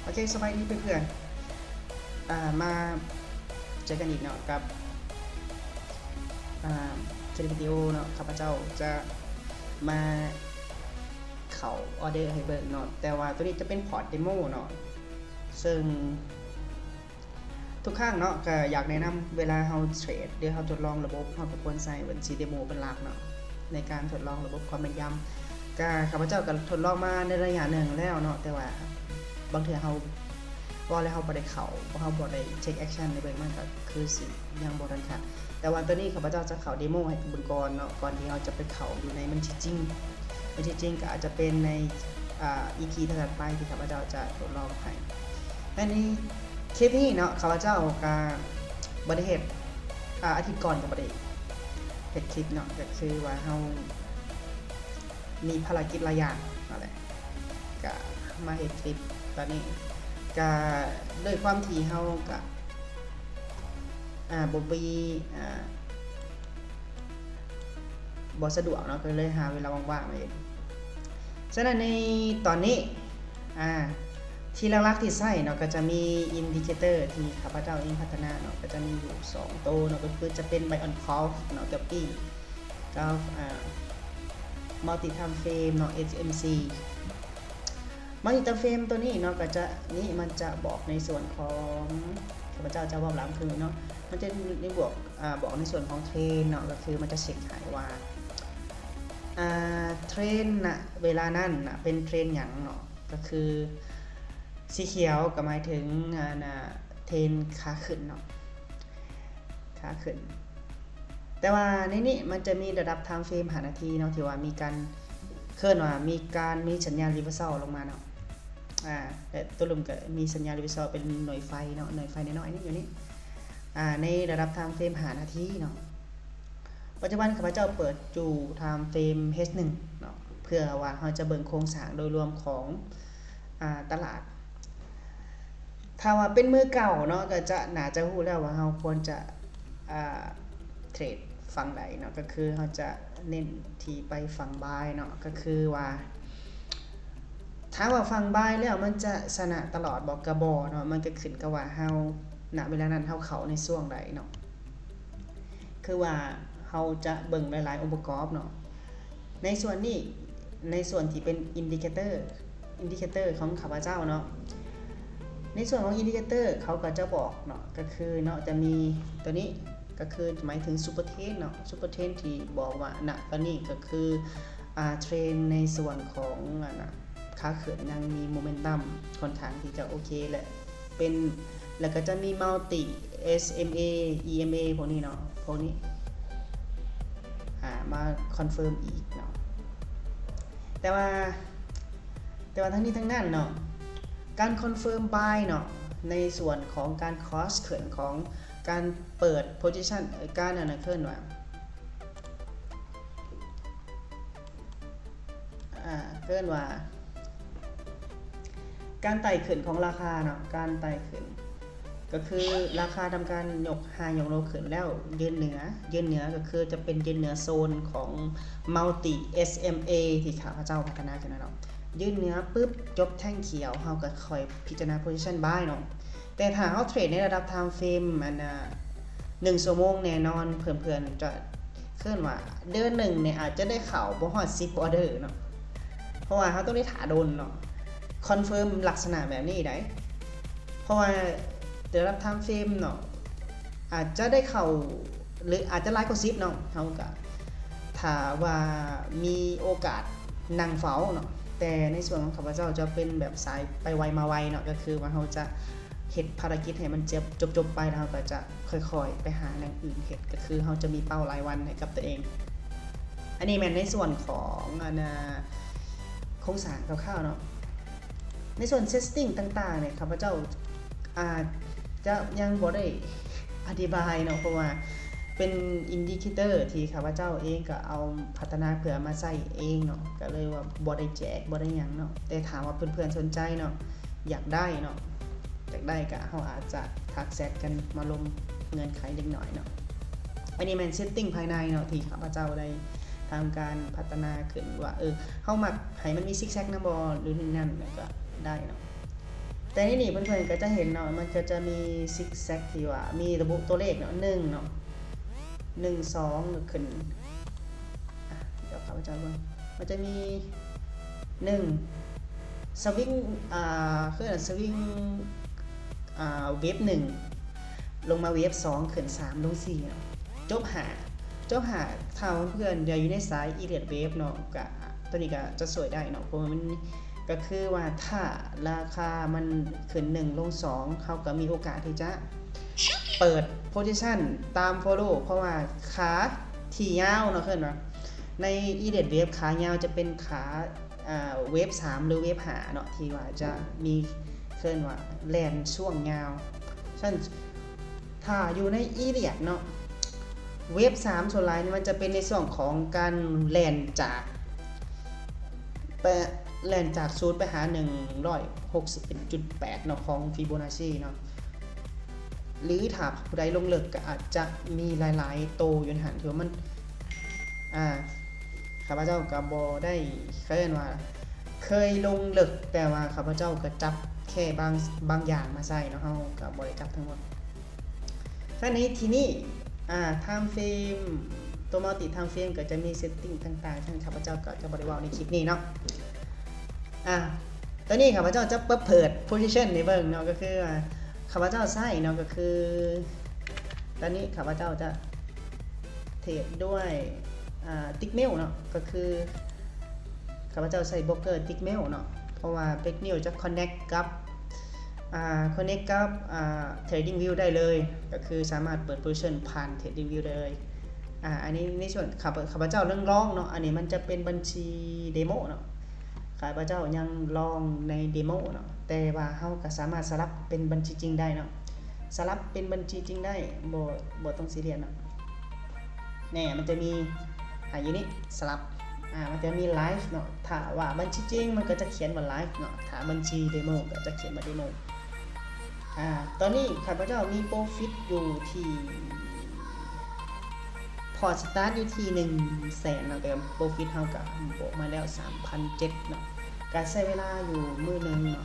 ໂອເຄ ສະບາຍດີເພື່ອນໆ ອ່າ ມາເຈີກັນອີກເນາະ ກັບ ອ່າ ຄລິບວິດີໂອເນາະ. ຂ້າພະເຈົ້າຈະມາເຂົ້າອໍເດີໃຫ້ເບິ່ງເນາະ, ແຕ່ວ່າໂຕນີ້ຈະເປັນພອດເດໂມເນາະ. ເຊິ່ງທຸກຄັ້ງເນາະ ກໍຢາກແນະນຳ ເວລາເຮົາເທຣດ ຫຼື ເຮົາທົດລອງລະບົບ ເຮົາກໍຄວນໃຊ້ບັນຊີເດໂມເປັນຫຼັກເນາະ ໃນການທົດລອງລະບົບຄວາມແມ່ນຢຳ. ກະ ຂ້າພະເຈົ້າກໍທົດລອງມາໃນໄລຍະໜຶ່ງແລ້ວເນາະ, ແຕ່ວ່າບາງເທື່ອເຮົາເວົ້າແລ້ວເຮົາບໍ່ໄດ້ເຂົ້າ ເຮົາບໍ່ໄດ້ເຊັກແອັກຊັນໃຫ້ເບິ່ງ ມັນກໍຄືຊິຍັງບໍ່ທັນຄັກ. ແຕ່ວ່າຕອນນີ້ຂ້າພະເຈົ້າຈະເຂົ້າເດໂມໃຫ້ເບິ່ງກ່ອນເນາະ ກ່ອນທີ່ເຮົາຈະໄປເຂົ້າຢູ່ໃນບັນຊີຈິງ. ບັນຊີຈິງກໍອາດຈະເປັນໃນ ອ່າ ອີພີຖັດໆໄປທີ່ຂ້າພະເຈົ້າຈະທົດລອງໃຫ້. ໃນ ໃນຄລິບນີ້ເນາະ ຂ້າພະເຈົ້າກໍບໍ່ໄດ້ເຮັດ ອາ ອາທິດກ່ອນກໍບໍ່ໄດ້ເຮັດຄລິບເນາະ, ກໍຄືວ່າເຮົາມີພາລະກິດຫຼາຍຢ່າງນັ້ນແຫຼະ ກໍມາເຮັດຄລິບຕອນນີ້. ກໍດ້ວຍຄວາມທີ່ເຮົາກໍ ອາ ບໍ່ມີ ອາ ບໍ່ສະດວກເນາະ ກໍເລີຍຫາເວລາວ່າງໆມາເຮັດ. ສະນັ້ນໃນຕອນນີ້ ອາ ທີ່ຫຼັກໆທີ່ໃຊ້ເນາະ ກໍຈະມີອິນດິເຄເຕີທີ່ຂ້າພະເຈົ້າເອງພັດທະນາເນາະ ກໍຈະມີຢູ່ສອງໂຕເນາະ ກໍຄືຈະເປັນໄບອອນຄອລເນາະ ກັບປີ ກັບ ອາ ມັລຕິທາມເຟຣມເນາະ ເອັສເອັມຊີ. ມັນຈະເຟຣມຕົວນີ້ເນາະ ກໍຈະ ນີ້ມັນຈະບອກໃນສ່ວນຂອງ ຂ້າພະເຈົ້າຈະເວົ້າຫຼາຍຄືເນາະ ມັນຈະມີບອກ ອາ ບອກໃນສ່ວນຂອງເທຣນເນາະ ກໍຄືມັນຈະເຊັກໃຫ້ວ່າ ອາ ເທຣນນະເວລານັ້ນນະເປັນເທຣນຫຍັງເນາະ ກໍຄືສີຂຽວກໍໝາຍເຖິງ ອາ ນະ ເທຣນຂາຂຶ້ນເນາະ ຂາຂຶ້ນ. ແຕ່ວ່າໃນນີ້ມັນຈະມີລະດັບທາມເຟຣມຫ້ານາທີເນາະ ທີ່ວ່າມີການ ເອີ້ນວ່າມີການມີສັນຍານຣີເວີຊອລລົງມາເນາະ ອາ ແລະ ຕົວລຸ່ມກໍມີສັນຍານຣີເວີຊອລເປັນໜ່ວຍໄຟເນາະ ໜ່ວຍໄຟນ້ອຍໆນີ້ຢູ່ນີ້ ອາ ໃນລະດັບທາມເຟຣມຫ້ານາທີເນາະ. ປັດຈຸບັນຂ້າພະເຈົ້າເປີດຢູ່ທາມເຟຣມເຮດໜຶ່ງເນາະ ເພື່ອວ່າເຮົາຈະເບິ່ງໂຄງສ້າງໂດຍລວມຂອງ ອາ ຕະຫຼາດ. ຖ້າວ່າເປັນມືເກົ່າເນາະ ກໍຈະ ໜ້າຈະຮູ້ແລ້ວວ່າເຮົາຄວນຈະ ອາ ເທຣດຝັ່ງໃດເນາະ ກໍຄືເຮົາຈະເນັ້ນທີ່ໄປຝັ່ງບາຍເນາະ ກໍຄືວ່າ ຖາມວ່າຝັ່ງບາຍແລ້ວມັນຈະຊະນະຕະຫຼອດບໍ່? ກໍບໍ່ເນາະ ມັນກໍຂຶ້ນກັບວ່າເຮົາ ນະເວລານັ້ນເຮົາເຂົ້າໃນຊ່ວງໃດເນາະ ຄືວ່າເຮົາຈະເບິ່ງຫຼາຍໆອົງປະກອບເນາະ. ໃນສ່ວນນີ້ ໃນສ່ວນທີ່ເປັນອິນດິເຄເຕີ ອິນດິເຄເຕີຂອງຂ້າພະເຈົ້າເນາະ ໃນສ່ວນຂອງອິນດິເຄເຕີເຂົາກໍຈະບອກເນາະ ກໍຄືເນາະ ຈະມີຕົວນີ້ ກໍຄືໝາຍເຖິງຊຸບເປີເທຣນເນາະ ຊຸບເປີເທຣນທີ່ບອກວ່າ ນະ ຕອນນີ້ກໍຄື ອາ ເທຣນໃນສ່ວນຂອງ ອັນນະ ຂາຂຶ້ນຍັງມີໂມເມັນຕັມຂ້ອນຂ້າງທີ່ຈະໂອເຄ ແລະ ເປັນ ແລ້ວກໍຈະມີມັລຕິ ເອສເອັມເອ ອີເອັມເອ ພວກນີ້ເນາະ ພວກນີ້ ອາ ມາຄອນເຟີມອີກເນາະ. ແຕ່ວ່າ ແຕ່ວ່າທັງນີ້ທັງນັ້ນເນາະ ການຄອນເຟີມບາຍເນາະ ໃນສ່ວນຂອງການຄອສຂຶ້ນຂອງການເປີດໂພຊິຊັນ ການ ອັນນັ້ນ ເອີ້ນວ່າ ອາ ເອີ້ນວ່າ ການໄຕ່ຂຶ້ນຂອງລາຄາເນາະ ການໄຕ່ຂຶ້ນ ກໍຄືລາຄາທຳການຍົກໄຮ ຍົກໂລຂຶ້ນ ແລ້ວຢືນເໜືອ ຢືນເໜືອກໍຄືຈະເປັນຢືນເໜືອໂຊນຂອງມັລຕິ ເອສເອັມເອ ທີ່ຂ້າພະເຈົ້າພັດທະນາຂຶ້ນນະເນາະ ຢືນເໜືອປຶບ ຈົບແທ່ງຂຽວ ເຮົາກໍຄ່ອຍພິຈາລະນາໂພຊິຊັນບາຍເນາະ. ແຕ່ຖ້າເຮົາເທຣດໃນລະດັບທາມເຟຣມ ອັນນະ ໜຶ່ງຊົ່ວໂມງແນ່ນອນ ເພື່ອນໆຈະ ເອີ້ນວ່າເດືອນໜຶ່ງນີ້ອາດຈະໄດ້ເຂົ້າບໍ່ຮອດສິບອໍເດີເນາະ ເພາະວ່າເຮົາຕ້ອງໄດ້ຖ້າດົນເນາະ ຄອນເຟີມລັກສະນະແບບນີ້ໄດ໋ ເພາະວ່າແຕ່ລະທາມເຟຣມເນາະ ອາດຈະໄດ້ເຂົ້າ ຫຼື ອາດຈະຫຼາຍກວ່າສິບເນາະ ເຮົາກະ ຖ້າວ່າມີໂອກາດນັ່ງເຝົ້າເນາະ. ແຕ່ໃນສ່ວນຂອງຂ້າພະເຈົ້າຈະເປັນແບບສາຍໄປໄວມາໄວເນາະ ກໍຄືວ່າເຮົາຈະເຮັດພາລະກິດໃຫ້ມັນຈົບ ຈົບໆໄປ ແລ້ວເຮົາກໍຈະ ຄ່ອຍໆໄປຫາແນວອື່ນເຮັດ ກໍຄືເຮົາຈະມີເປົ້າລາຍວັນໃຫ້ກັບຕົວເອງ. ອັນນີ້ແມ່ນໃນສ່ວນຂອງ ອັນນາ ໂຄງສ້າງຄ່າວໆເນາະ. ໃນສ່ວນເຊັດຕິ້ງຕ່າງໆນີ້ ຂ້າພະເຈົ້າອາດຈະຍັງບໍ່ໄດ້ອະທິບາຍເນາະ ເພາະວ່າເປັນອິນດິເຄເຕີທີ່ຂ້າພະເຈົ້າເອງກໍເອົາພັດທະນາເພື່ອມາໃຊ້ເອງເນາະ ກໍເລີຍວ່າບໍ່ໄດ້ແຈກ ບໍ່ໄດ້ຫຍັງເນາະ. ແຕ່ຖ້າວ່າເພື່ອນໆສົນໃຈເນາະ ຢາກໄດ້ເນາະ ຢາກໄດ້ກະເຮົາອາດຈະທັກແຊັດກັນມາລົມເງື່ອນໄຂເລັກນ້ອຍເນາະ. ອັນນີ້ແມ່ນເຊັດຕິ້ງພາຍໃນເນາະ ທີ່ຂ້າພະເຈົ້າໄດ້ທຳການພັດທະນາຂຶ້ນວ່າ ເອີ ເຮົາມັກໃຫ້ມັນມີຊິກແຊັກນຳບໍ່ ຫຼື ນີ້ນັ້ນ ແລ້ວກະໄດ້ເນາະ. ແ ໃນນີ້ເພື່ອນໆກໍຈະເຫັນເນາະ ມັນກໍຈະມີຊິກແຊັກທີ່ວ່າມີລະບຸຕົວເລກເນາະ ໜຶ່ງເນາະ ໜຶ່ງ ສອງ ຂຶ້ນ ອ່ະ ດຽວຂ້າພະເຈົ້າເບິ່ງ ມັນຈະມີ ໜຶ່ງ ສະວິງ ອ່າ ຄືສະວິງ ອ່າ ເວບ ໜຶ່ງ ລົງມາເວບ ສອງ ຂຶ້ນ ສາມ ລົງ ສີ່ ເນາະ ຈົບ ຫ້າ ຈົບ ຫ້າ ຖ້າເພື່ອນໆຢາກຢູ່ໃນສາຍ Elliott Wave ເນາະ ກະ ຕົວນີ້ກະຈະຊ່ວຍໄດ້ເນາະ ເພາະວ່າມັນ ກະຄືວ່າຖ້າລາຄາມັນຂຶ້ນ ໜຶ່ງ ລົງ ສອງ ເຮົາກະມີໂອກາດທີ່ຈະເປີດ position ຕາມ follow ເພາະວ່າຂາທີ່ຍາວເນາະ ເອີ້ນວ່າໃນ Elliott Wave ຂາຍາວຈະເປັນຂາ ອ່າ ເວບ ສາມ ຫຼື ເວບ ຫ້າ ເນາະ ທີ່ວ່າຈະມີ ເອີ້ນວ່າແລ່ນຊ່ວງຍາວ ຊັ້ນ ຖ້າຢູ່ໃນ Elliott ເນາະ ເວບ ສາມ ສ່ວນຫຼາຍນີ້ມັນຈະເປັນໃນຊ່ວງຂອງການແລ່ນຈາກ ໄປ ແລ່ນຈາກ ສູນ ໄປຫາ ໜຶ່ງຮ້ອຍຫົກສິບເອັດຈຸດແປດ ເນາະ ຂອງ Fibonacci ເນາະ ຫຼື ຖ້າຜູ້ໃດລົງເລິກກໍອາດຈະມີຫຼາຍໆໂຕຢູ່ໃນຫັ້ນ ຖືວ່າມັນ ອ່າ ຂ້າພະເຈົ້າກໍບໍ່ໄດ້ ເອີ້ນວ່າເຄີຍລົງເລິກ ແຕ່ວ່າຂ້າພະເຈົ້າກໍຈັບແຄ່ບາງ ບາງຢ່າງມາໃສ່ເນາະ ເຮົາກໍບໍ່ໄດ້ຈັບທັງໝົດ. ຄາວນີ້ ທີນີ້ ອ່າ time frame ຕົວ multi time frame ກໍຈະມີ setting ຕ່າງໆ ຊຶ່ງຂ້າພະເຈົ້າກໍຈະບໍ່ໄດ້ເວົ້າໃນຄລິບນີ້ເນາະ. ອ່າ ຕອນນີ້ຂ້າພະເຈົ້າຈະປະເປີດ position ໃຫ້ເບິ່ງເນາະ ກໍຄືວ່າຂ້າພະເຈົ້າໃຊ້ເນາະ ກໍຄື ຕອນນີ້ຂ້າພະເຈົ້າຈະເທຣດດ້ວຍ ອ່າ Tickmill ເນາະ ກໍຄືຂ້າພະເຈົ້າໃຊ້ໂບຣກເກີ Tickmill ເນາະ ເພາະວ່າ Tickmill ຈະ connect ກັບ ອ່າ connect ກັບ ອ່າ TradingView ໄດ້ເລີຍ ກໍຄືສາມາດເປີດ position ຜ່ານ TradingView ໄດ້ເລີຍ. ອ່າ ອັນນີ້ໃນສ່ວນຂ້າພະ ຂ້າພະເຈົ້າຍັງລອງເນາະ ອັນນີ້ມັນຈະເປັນບັນຊີ demo ເນາະ ຂ້າພະເຈົ້າຍັງລອງໃນ demo ເນາະ ແຕ່ວ່າເຮົາກໍສາມາດສະຫຼັບເປັນບັນຊີຈິງໄດ້ເນາະ ສະຫຼັບເປັນບັນຊີຈິງໄດ້ ບໍ່ ບໍ່ຕ້ອງຊີຣຽສເນາະ. ແນ່ ມັນຈະມີ ອ່າ ຢູ່ນີ້ ສະຫຼັບ ອ່າ ມັນຈະມີ live ເນາະ ຖ້າວ່າບັນຊີຈິງມັນກໍຈະຂຽນວ່າ live ເນາະ ຖ້າບັນຊີ demo ກໍຈະຂຽນວ່າ demo. ອ່າ ຕອນນີ້ຂ້າພະເຈົ້າມີ profit ຢູ່ທີ່ port start ຢູ່ທີ່ໜຶ່ງແສນເນາະ ແຕ່ profit ເຮົາກໍບວກມາແລ້ວສາມພັນເຈັດເນາະ ກໍໃຊ້ເວລາຢູ່ມື້ໜຶ່ງເນາະ.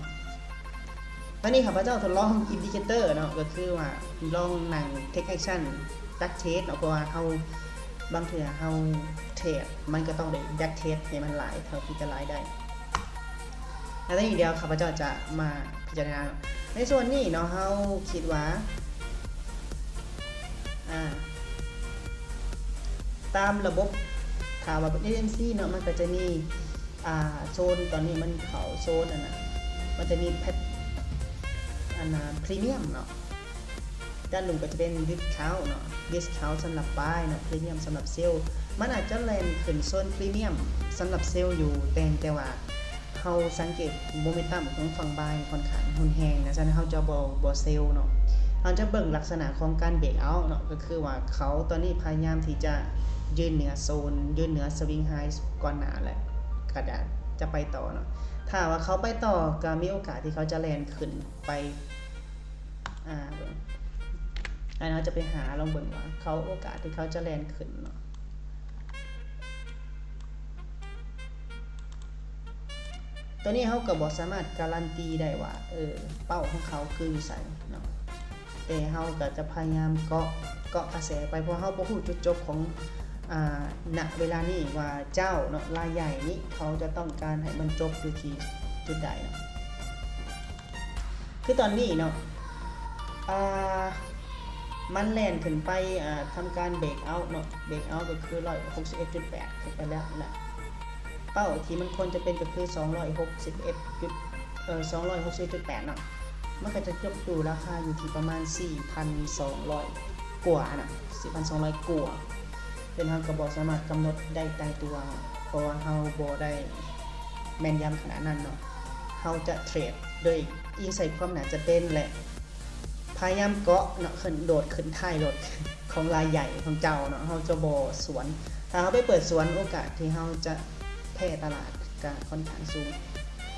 ຕອນນີ້ຂ້າພະເຈົ້າທົດລອງ indicator ເນາະ ກໍຄືວ່າລອງນັ່ງ take action back test ເນາະ ເພາະວ່າເຮົາ ບາງເທື່ອເຮົາເທຣດ ມັນກໍຕ້ອງໄດ້ back test ໃຫ້ມັນຫຼາຍເທົ່າທີ່ຈະຫຼາຍໄດ້. ແລ້ວນີ້ດຽວຂ້າພະເຈົ້າຈະມາພິຈາລະນາ ໃນສ່ວນນີ້ເນາະ ເຮົາຄິດວ່າ ອ່າ ຕາມລະບົບ ຖ້າວ່າເປັນ ເອັສ ເອັມ ຊີ ເນາະ ມັນກໍຈະມີ ອ່າ ໂຊນ ຕອນນີ້ມັນເຂົ້າໂຊນ ອັນນະ ມັນຈະມີ ແພັດ ອັນນະ ພຣີມຽມເນາະ ດ້ານລຸ່ມກໍຈະເປັນ discount ເນາະ discount ສຳລັບ buy ເນາະ ພຣີມຽມສຳລັບ sell ມັນອາດຈະແລ່ນຂຶ້ນໂຊນພຣີມຽມສຳລັບ sell ຢູ່ ແຕ່ ແຕ່ວ່າເຮົາສັງເກດ momentum ຂອງຝັ່ງ buy ຂ້ອນຂ້າງຮຸນແຮງນະ ສະນັ້ນເຮົາຈະບໍ່ ບໍ່ sell ເນາະ ເຮົາຈະເບິ່ງລັກສະນະຂອງການ breakout ເນາະ ກໍຄືວ່າເຂົາຕອນນີ້ພະຍາຍາມທີ່ຈະຢືນເໜືອໂຊນ ຢືນເໜືອ swing high ກ່ອນໜ້າ ແລະ ກໍຈະ ຈະໄປຕໍ່ເນາະ ຖ້າວ່າເຂົາໄປຕໍ່ ກໍມີໂອກາດທີ່ເຂົາຈະແລ່ນຂຶ້ນໄປ ອ່າ ເບິ່ງ ອັນເຮົາຈະໄປຫາລອງເບິ່ງວ່າເຂົາ ໂອກາດທີ່ເຂົາຈະແລ່ນຂຶ້ນເນາະ ໂຕນີ້ເຮົາກໍບໍ່ສາມາດກາລັນຕີໄດ້ວ່າ ເອີ ເປົ້າຂອງເຂົາຄືຢູ່ໃສເນາະ ແຕ່ເຮົາກໍຈະພະຍາຍາມເກາະ ເກາະກະແສໄປ ເພາະເຮົາບໍ່ຮູ້ຈຸດຈົບຂອງ ອ່າ ນະເວລານີ້ວ່າເຈົ້າເນາະ ລາຍໃຫຍ່ນີ້ເຂົາຈະຕ້ອງການໃຫ້ມັນຈົບຢູ່ທີ່ຈຸດໃດເນາະ. ຄືຕອນນີ້ເນາະ ອ່າ ມັນແລ່ນຂຶ້ນໄປ ອ່າ ທຳການ breakout ເນາະ breakout ກໍຄື ໜຶ່ງຮ້ອຍຫົກສິບເອັດຈຸດແປດ ຂຶ້ນໄປແລ້ວນະ ເປົ້າທີ່ມັນຄວນຈະເປັນກໍຄື ສອງຮ້ອຍຫົກສິບເອັດຈຸດ ເອີ ສອງຮ້ອຍຫົກສິບເອັດຈຸດແປດເນາະ ມັນກໍຈະຈົບຢູ່ລາຄາຢູ່ທີ່ປະມານ ສີ່ພັນສອງຮ້ອຍກວ່ານະ ສີ່ພັນສອງຮ້ອຍກວ່າ ເຊິ່ງເຮົາກໍບໍ່ສາມາດກຳນົດໄດ້ຕາຍຕົວ ເພາະວ່າເຮົາບໍ່ໄດ້ແມ່ນຢຳຂະໜາດນັ້ນເນາະ ເຮົາຈະເທຣດໂດຍອີງໃສ່ຄວາມໜ້າຈະເປັນ ແລະ ພະຍາຍາມເກາະເນາະ ຂຶ້ນ ໂດດຂຶ້ນທ້າຍລົດຂອງລາຍໃຫຍ່ຂອງເຈົ້າເນາະ ເຮົາຈະບໍ່ສວນ ຖ້າເຮົາໄປເປີດສວນ ໂອກາດທີ່ເຮົາຈະແພ້ຕະຫຼາດກໍຄ່ອນຂ້າງສູງ.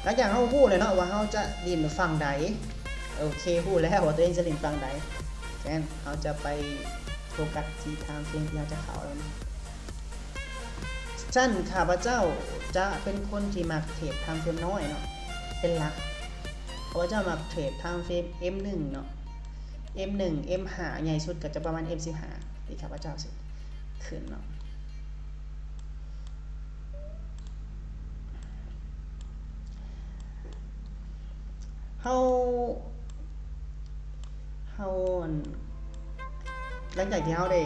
ຫຼັງຈາກເຮົາຮູ້ແລ້ວເນາະວ່າເຮົາຈະຫຼິ້ນຝັ່ງໃດ ໂອເຄ ຮູ້ແລ້ວວ່າຕົວເອງຈະຫຼິ້ນຝັ່ງໃດ ສະນັ້ນເຮົາຈະໄປໂຟກັສທີ່ທາງເຟຣມທີ່ເຮົາຈະເຂົ້າແລ້ວເນາະ. ຊັ້ນຂ້າພະເຈົ້າຈະເປັນຄົນທີ່ມັກເທຣດທາງເຟຣມນ້ອຍເນາະ ເປັນຫຼັກ. ຂ້າພະເຈົ້າມັກເທຣດ time frame ເອັມໜຶ່ງ ເນາະ ເອັມໜຶ່ງ ເອັມຫ້າ ໃຫຍ່ສຸດກໍຈະປະມານ ເອັມສິບຫ້າ ທີ່ຂ້າພະເຈົ້າຊິຂຶ້ນເນາະ. ເຮົາ ເຮົາ ອັນ ຫຼັງຈາກທີ່ເຮົາໄດ້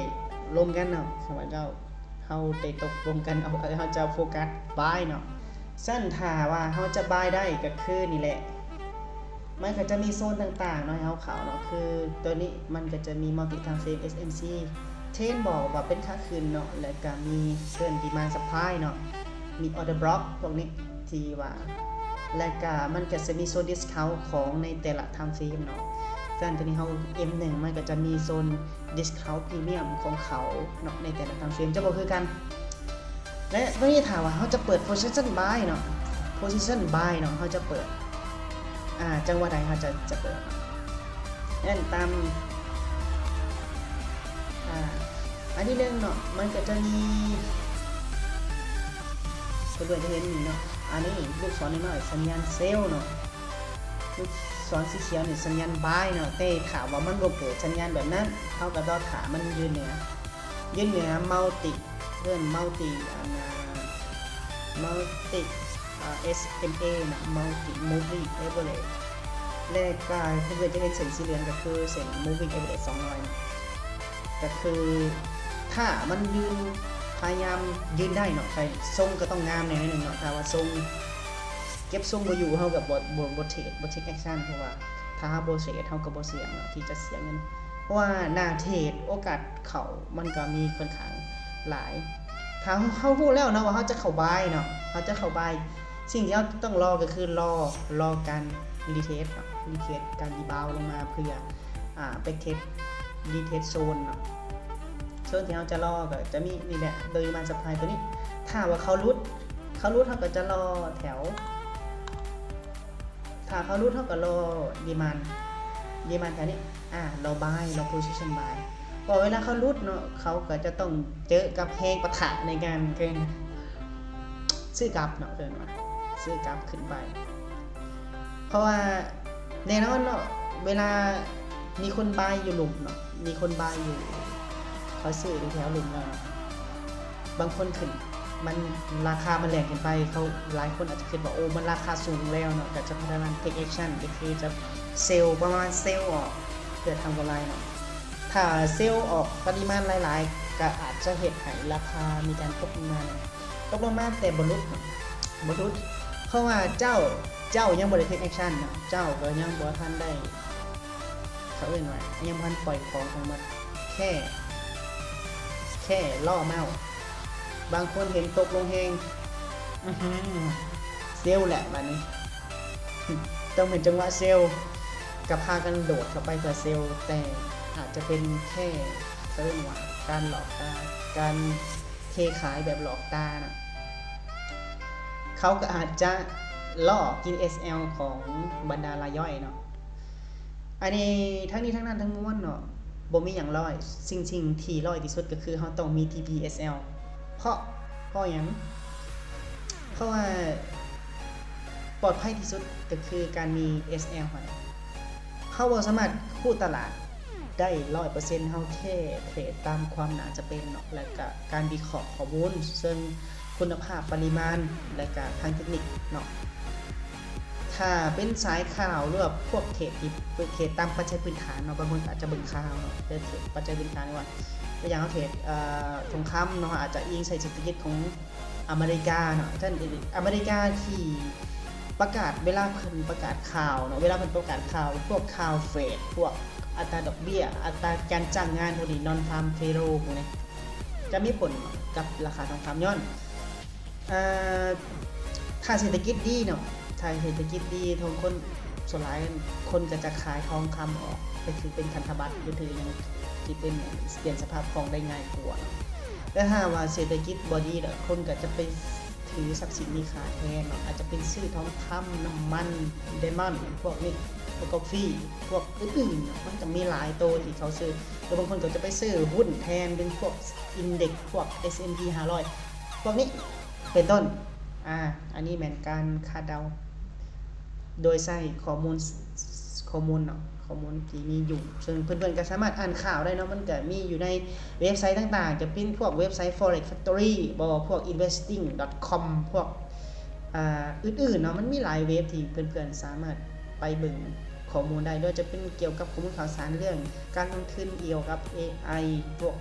ລົມກັນເນາະ ຂ້າພະເຈົ້າ ເຮົາໄດ້ຕົກລົງກັນເອົາ ເຮົາຈະໂຟກັສບາຍເນາະ. ຊັ້ນຖ້າວ່າເຮົາຈະບາຍໄດ້ກໍຄືນີ້ແຫຼະ ມັນກໍຈະມີໂຊນຕ່າງໆເນາະ ໃຫ້ເຮົາເຂົ້າເນາະ ຄືໂຕນີ້ມັນກໍຈະມີ multi time frame ເອສເອັມຊີ ເທຣນບອກວ່າເປັນຂາຂຶ້ນເນາະ ແລ້ວກໍມີເຊີນ demand supply ເນາະ ມີ order block ພວກນີ້ທີ່ວ່າ ແລ້ວກໍມັນກໍຈະມີໂຊນ discount ຂອງໃນແຕ່ລະ time frame ເນາະ. ຊັ້ນໂຕນີ້ເຮົາ ເອັມໜຶ່ງ ມັນກໍຈະມີໂຊນ discount premium ຂອງເຂົາເນາະ ໃນແຕ່ລະ time frame ຈະບໍ່ຄືກັນ. ແລະ ໂຕນີ້ຖ້າວ່າເຮົາຈະເປີດ position buy ເນາະ position buy ເນາະ ເຮົາຈະເປີດ ອ່າ ຈັງຫວະໃດເຮົາຈະ ຈະເປີດ ແມ່ນຕາມ ອ່າ ອັນທີໜຶ່ງເນາະ ມັນກໍຈະມີ ເພື່ອນໆຈະເຫັນນີ້ເນາະ ອັນນີ້ລູກສອນນ້ອຍໆ ສັນຍານເຊວເນາະ ລູກສອນສີຂຽວນີ້ສັນຍານບາຍເນາະ. ແຕ່ຖ້າວ່າມັນບໍ່ເກີດສັນຍານແບບນັ້ນ ເຮົາກໍລໍຖ້າມັນຢູ່ເໜືອ ຢູ່ເໜືອ multi ເອີ້ນ multi ອັນນ່າ multi ອ່າ ເອສເອັມເອ ນະ multi moving average ແລະ ກາຍ ເພື່ອນໆຈະເຫັນເສັ້ນສີເຫຼືອງ ກໍຄືເສັ້ນ moving average ສອງຮ້ອຍ ກໍຄືຖ້າມັນຢືນ ພະຍາຍາມຢືນໄດ້ເນາະ ກໍຊົງກໍຕ້ອງງາມແດ່ໜ້ອຍໜຶ່ງເນາະ. ຖ້າວ່າຊົງ ເກັບຊົງບໍ່ຢູ່ ເຮົາກໍບໍ່ ບໍ່ ບໍ່ເທຣດ ບໍ່ take action ເພາະວ່າຖ້າເຮົາບໍ່ເທຣດ ເຮົາກໍບໍ່ສ່ຽງເນາະ ທີ່ຈະເສຍເງິນ ເພາະວ່າໜ້າເທຣດໂອກາດເຂົ້າມັນກໍມີຄ່ອນຂ້າງຫຼາຍ. ຖ້າເຮົາ ເຮົາຮູ້ແລ້ວເນາະວ່າເຮົາຈະເຂົ້າບາຍເນາະ ເຮົາຈະເຂົ້າບາຍ ສິ່ງທີ່ເຮົາຕ້ອງລໍກໍຄືລໍ ລໍການ retest ເນາະ retest ການ rebound ລົງມາເພື່ອ ອ່າ back test retest ໂຊນເນາະ. ໂຊນທີ່ເຮົາຈະລໍກໍຈະມີນີ້ແຫຼະ demand supply ຕົວນີ້ ຖ້າວ່າເຂົາຫຼຸດ ເຂົາຫຼຸດ ເຮົາກໍຈະລໍແຖວ ຖ້າເຂົາຫຼຸດ ເຮົາກໍລໍ demand demand ແຖວນີ້ ອ່າ ລໍ buy ລໍ position buy ເພາະເວລາເຂົາຫຼຸດເນາະ ເຂົາກໍຈະຕ້ອງເຈີກັບແຮງປະທະໃນການ ຄື ຊື້ກັບເນາະ ເອີ້ນວ່າຊື້ກັບຂຶ້ນໄປ. ເພາະວ່າແນ່ນອນເນາະ ເວລາມີຄົນບາຍຢູ່ລຸ່ມເນາະ ມີຄົນບາຍຢູ່ ເຂົາຊື້ຢູ່ແຖວລຸ່ມແລ້ວເນາະ ບາງຄົນຂຶ້ນ ມັນ ລາຄາມັນແລ່ນຂຶ້ນໄປ ເຂົາ ຫຼາຍຄົນອາດຈະຄິດວ່າ ໂອ້ ມັນລາຄາສູງແລ້ວເນາະ ກໍຈະພະຍາຍາມ take action ກໍຄືຈະ sell ປະມານ sell ອອກເພື່ອທຳກຳໄລເນາະ. ຖ້າ sell ອອກປະລິມານຫຼາຍໆ ກໍອາດຈະເຮັດໃຫ້ລາຄາມີການຕົກລົງມາເນາະ ຕົກລົງມາແຕ່ບໍ່ຫຼຸດເນາະ ບໍ່ຫຼຸດ ເພາະວ່າເຈົ້າ ເຈົ້າຍັງບໍ່ໄດ້ take action ເນາະ ເຈົ້າກໍຍັງບໍ່ທັນໄດ້ ເຂົາເອີ້ນວ່າຍັງບໍ່ທັນປ່ອຍຂອງທັງໝົດ ແຄ່ ແຄ່ລໍ້ເມົ້າ. ບາງຄົນເຫັນຕົກລົງແຮງ ອືຫື sell ແຫຼະບາດນີ້ ຕ້ອງເປັນຈັງຫວະ sell ກໍພາກັນໂດດເຂົ້າໄປເພື່ອ sell ແຕ່ອາດຈະເປັນແຄ່ ເຂົາເອີ້ນວ່າການຫຼອກຕາ ການເທຂາຍແບບຫຼອກຕານະ ເຂົາກໍອາດຈະລໍ້ກິນ ເອສແອລ ຂອງບັນດາລາຍຍ່ອຍເນາະ. ອັນນີ້ ທັງນີ້ທັງນັ້ນທັງມວນເນາະ ບໍ່ມີຫຍັງຮ້ອຍ ສິ່ງ ສິ່ງທີ່ຮ້ອຍທີ່ສຸດກໍຄືເຮົາຕ້ອງມີ ທີ ພີ ເອສແອລ ເພາະ ເພາະຫຍັງ? ເພາະວ່າປອດໄພທີ່ສຸດກໍຄືການມີ ເອສແອລ ຫັ້ນ ເຮົາບໍ່ສາມາດຮູ້ຕະຫຼາດໄດ້ຮ້ອຍເປີເຊັນ ເຮົາແຄ່ເທຣດຕາມຄວາມໜ້າຈະເປັນເນາະ ແລະກະການວິເຄາະຂໍ້ມູນເຊິ່ງ ຄຸນນະພາບ ປະລິມານ ແລະກະທາງເຕັກນິກເນາະ. ຖ້າເປັນສາຍຂ່າວ ຫຼືວ່າພວກເທຣດທີ່ເທຣດຕາມປັດໄຈພື້ນຖານເນາະ ບາງຄົນກໍອາດຈະເບິ່ງຂ່າວເນາະ ເທຣດປັດໄຈພື້ນຖານ ຫຼືວ່າຕົວຢ່າງເຮົາເທຣດ ເອີ ທອງຄຳເນາະ ເຮົາອາດຈະອີງໃສ່ເສດຖະກິດຂອງອາເມລິກາເນາະ ເຊັ່ນ ອາເມລິກາທີ່ປະກາດ ເວລາເພິ່ນປະກາດຂ່າວເນາະ ເວລາເພິ່ນປະກາດຂ່າວ ພວກຂ່າວເຟດ ພວກອັດຕາດອກເບ້ຍ ອັດຕາການຈ້າງງານ ພວກນີ້ non farm payroll ພວກນີ້ ຈະມີຜົນກັບລາຄາທອງຄຳ ຍ້ອນ ເອີ ຖ້າເສດຖະກິດດີເນາະ ຖ້າເສດຖະກິດດີ ທອງຄົນ ສ່ວນຫຼາຍຄົນກໍຈະຂາຍທອງຄຳອອກ ໄປຖືເປັນພັນທະບັດ ຫຼືຖືຫຍັງທີ່ເປັນ ປ່ຽນສະພາບຄ່ອງໄດ້ງ່າຍກວ່າເນາະ. ແຕ່ຖ້າວ່າເສດຖະກິດບໍ່ດີລະ ຄົນກໍຈະໄປຖືຊັບສິນມີຄ່າແທນເນາະ ອາດຈະເປັນຊື້ທອງຄຳ, ນ້ຳມັນ, diamond ພວກນີ້ ພວກ coffee ພວກອື່ນໆເນາະ ມັນກໍມີຫຼາຍໂຕທີ່ເຂົາຊື້ ຫຼືບາງຄົນກໍຈະໄປຊື້ຫຸ້ນແທນ ເປັນພວກ index ພວກ S&P ຫ້າຮ້ອຍ ພວກນີ້ເປັນຕົ້ນ. ອາ ອັນນີ້ແມ່ນການຄາດເດົາ ໂດຍໃຊ້ຂໍ້ມູນ ຂໍ້ມູນເນາະ ຂໍ້ມູນທີ່ມີຢູ່ ເຊິ່ງເພື່ອນໆກໍສາມາດອ່ານຂ່າວໄດ້ເນາະ ມັນກໍມີຢູ່ໃນເວັບໄຊຕ່າງໆ ຈະເປັນພວກເວັບໄຊ Forex Factory ບໍ່ ພວກ investing.com ພວກ ອ່າ ອື່ນໆເນາະ ມັນມີຫຼາຍເວັບທີ່ເພື່ອນໆສາມາດໄປເບິ່ງຂໍ້ມູນໄດ້ ບໍ່ວ່າຈະເປັນກ່ຽວກັບຂໍ້ມູນຂ່າວສານເລື່ອງການລົງທຶນ ກ່ຽວກັບ ເອໄອ ພວກ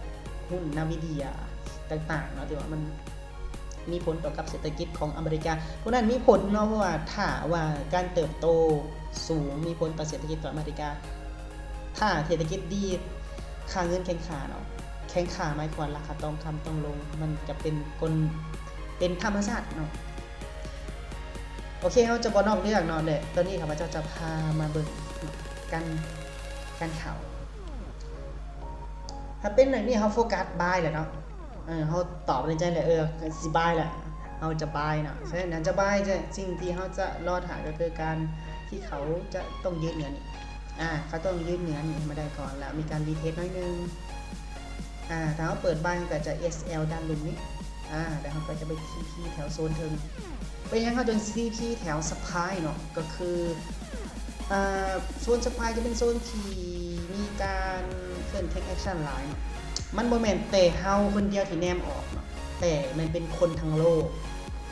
ຫຸ້ນ Nvidia ຕ່າງໆເນາະ ທີ່ວ່າມັນມີຜົນຕໍ່ກັບເສດຖະກິດຂອງອາເມລິກາ ພວກນັ້ນມີຜົນເນາະ ເພາະວ່າຖ້າວ່າການເຕີບໂຕສູງມີຜົນຕໍ່ເສດຖະກິດຂອງອາເມລິກາ ຖ້າເສດຖະກິດດີ ຄ່າເງິນແຂງຄ່າເນາະ ແຂງຄ່າໝາຍຄວາມວ່າລາຄາທອງຄຳຕ້ອງລົງ ມັນຈະເປັນກົນ ເປັນທຳມະຊາດເນາະ. ໂອເຄ ເຮົາຈະບໍ່ນອກເລື່ອງເນາະ ແລະ ຕອນນີ້ຂ້າພະເຈົ້າຈະພາມາເບິ່ງການ ການເຂົ້າ ຖ້າເປັນແບບນີ້ເຮົາໂຟກັສບາຍແຫຼະເນາະ ເອີ ເຮົາຕອບໃນໃຈແຫຼະ ເອີ ຊິບາຍແຫຼະ ເຮົາຈະບາຍເນາະ ສະນັ້ນຈະບາຍ ສິ່ງທີ່ເຮົາຈະລໍຖ້າກໍຄືການທີ່ເຂົາຈະຕ້ອງຢືນເໜືອນີ້ ອາ ເຂົາຕ້ອງຢືນເໜືອນີ້ໃຫ້ມາໄດ້ກ່ອນ ແລ້ວມີການຣີເທສໜ້ອຍໜຶ່ງ ອາ ຖ້າເຮົາເປີດບາຍ ມັນກໍຈະ ເອສແອລ ດ້ານລຸ່ມນີ້ ອາ ແລ້ວເຮົາກໍຈະໄປທີພີແຖວໂຊນເທິງ ເປັນຫຍັງເຮົາຈຶ່ງທີພີແຖວຊັບພລາຍເນາະ ກໍຄື ອາ ໂຊນຊັບພລາຍຈະເປັນໂຊນທີ່ມີການເຄື່ອນ take action ຫຼາຍເນາະ ມັນບໍ່ແມ່ນແຕ່ເຮົາຄົນດຽວທີ່ແນມອອກເນາະ ແຕ່ມັນເປັນຄົນທັງໂລກ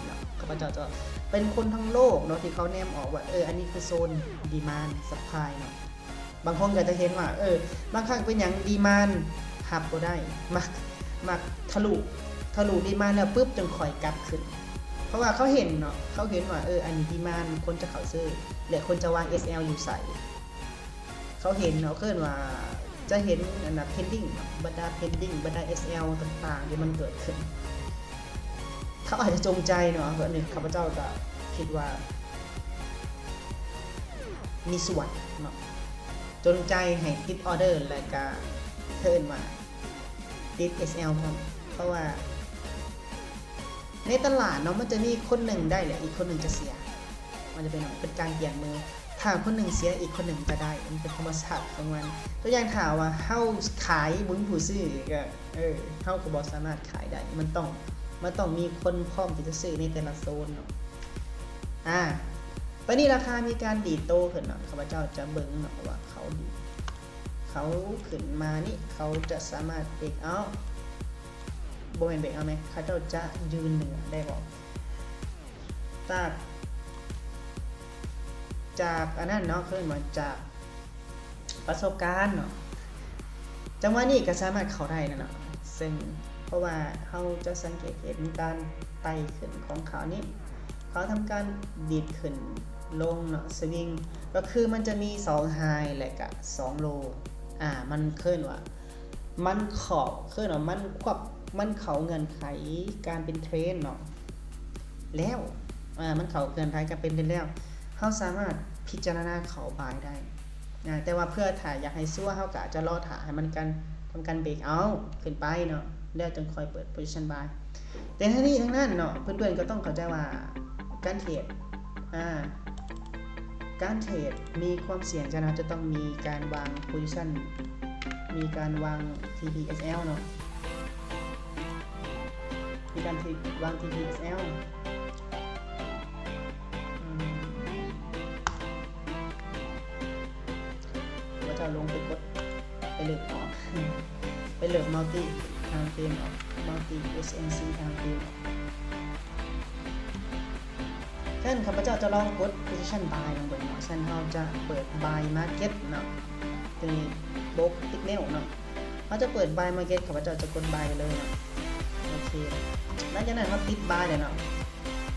ເນາະ ຂ້າພະເຈົ້າຈະເປັນຄົນທັງໂລກເນາະ ທີ່ເຂົາແນມອອກວ່າ ເອີ ອັນນີ້ຄືໂຊນດີມານຊັບພລາຍເນາະ ບາງຄົນກໍຈະເຫັນວ່າ ເອີ ບາງຄັ້ງເປັນຫຍັງດີມານຮັບບໍ່ໄດ້ ມັກ ມັກທະລຸ ທະລຸດີມານແລ້ວປຶບ ຈຶ່ງຄ່ອຍກັບຂຶ້ນ ເພາະວ່າເຂົາເຫັນເນາະ ເຂົາເຫັນວ່າ ເອີ ອັນນີ້ດີມານ ຄົນຈະເຂົ້າຊື້ ແລະ ຄົນຈະວາງ ເອສແອລ ຢູ່ໃສ ເຂົາເຫັນເນາະ ເອີ້ນວ່າ ຈະເຫັນອັນນ່າ ເພນດິ້ງເນາະ ບັນດາເພນດິ້ງ ບັນດາ ເອສແອລ ຕ່າງໆ ທີ່ມັນເກີດຂຶ້ນ ເຂົາອາດຈະຈົງໃຈເນາະ ອັນນີ້ຂ້າພະເຈົ້າກໍຄິດວ່າມີສ່ວນເນາະ ຈົງໃຈໃຫ້ຕິດອໍເດີ ແລ້ວກະເອີ້ນວ່າຕິດ ເອສແອລ ພ້ອມ ເພາະວ່າໃນຕະຫຼາດເນາະ ມັນຈະມີຄົນໜຶ່ງໄດ້ ແລະ ອີກຄົນໜຶ່ງຈະເສຍ ມັນຈະເປັນ ເປັນການປ່ຽນມື ຖ້າຄົນໜຶ່ງເສຍ ອີກຄົນໜຶ່ງຈະໄດ້ ມັນເປັນທຳມະຊາດຂອງມັນ ຕົວຢ່າງຖ້າວ່າເຮົາຂາຍ ບໍ່ມີຜູ້ຊື້ ກໍ ເອີ ເຮົາກໍບໍ່ສາມາດຂາຍໄດ້ ມັນຕ້ອງ ມັນຕ້ອງມີຄົນພ້ອມທີ່ຈະຊື້ໃນແຕ່ລະໂຊນເນາະ ອາ ຕອນນີ້ລາຄາມີການດີດໂຕຂຶ້ນເນາະ ຂ້າພະເຈົ້າຈະເບິ່ງເນາະວ່າເຂົາດີດ ເຂົາຂຶ້ນມານີ້ ເຂົາຈະສາມາດເບຣກເອົາ ບໍ່ແມ່ນເບຣກເອົາແມ່ ເຂົາເຈົ້າຈະຢືນເໜືອໄດ້ບໍ່ ຈາກ ຈາກອັນນັ້ນເນາະ ເອີ້ນວ່າຈາກ ປະສົບການເນາະ ຈັງຫວະນີ້ກໍສາມາດເຂົ້າໄດ້ແລ້ວເນາະ ເຊິ່ງ ເພາະວ່າເຮົາຈະສັງເກດເຫັນການໄຕ່ຂຶ້ນຂອງເຂົານີ້ ເຂົາທຳການດີດຂຶ້ນລົງເນາະ ສະວິງ ກໍຄືມັນຈະມີສອງໄຮ ແລະກະສອງໂລ ອາ ມັນເອີ້ນວ່າ ມັນເຂົ້າ ເອີ້ນວ່າມັນຄວບ ມັນເຂົ້າເງື່ອນໄຂການເປັນເທຣນເນາະ ແລ້ວ ອາ ມັນເຂົ້າເງື່ອນໄຂການເປັນເທຣນແລ້ວ ເຮົາສາມາດພິຈາລະນາເຂົ້າບາຍໄດ້ ອາ ແຕ່ວ່າເພື່ອຖ້າຢາກໃຫ້ຊົວ ເຮົາກໍອາດຈະລໍຖ້າໃຫ້ມັນການ ທຳການເບຣກເອົາຂຶ້ນໄປເນາະ ແລ້ວຈຶ່ງຄ່ອຍເປີດ position buy ແຕ່ທັງນີ້ທັງນັ້ນເນາະ ເພື່ອນໆກໍຕ້ອງເຂົ້າໃຈວ່າການເທຣດ ອາ ການເທຣດມີຄວາມສ່ຽງ ສະນັ້ນເຮົາຈະຕ້ອງມີການວາງ position ມີການວາງ ທີພີ ເອສແອລ ເນາະ ມີການທີ່ວາງ ທີພີ ເອສແອລ ອືມ ວ່າຈະລົງໄປກົດ ໄປເລີບອອກ ໄປເລີບ multi time frame ອອກ multi ເອສເອັມຊີ time frame ອອກ ສະນັ້ນຂ້າພະເຈົ້າຈະລອງກົດ position buy ລອງເບິ່ງເນາະ ສະນັ້ນເຮົາຈະເປີດ buy market ເນາະ ຕົວນີ້ ໂບກຕິກເມວເນາະ ເຮົາຈະເປີດ buy market ຂ້າພະເຈົ້າຈະກົດ buy ໄປເລີຍເນາະ ໂອເຄ ຫຼັງຈາກນັ້ນເຮົາຕິດ buy ແລ້ວເນາະ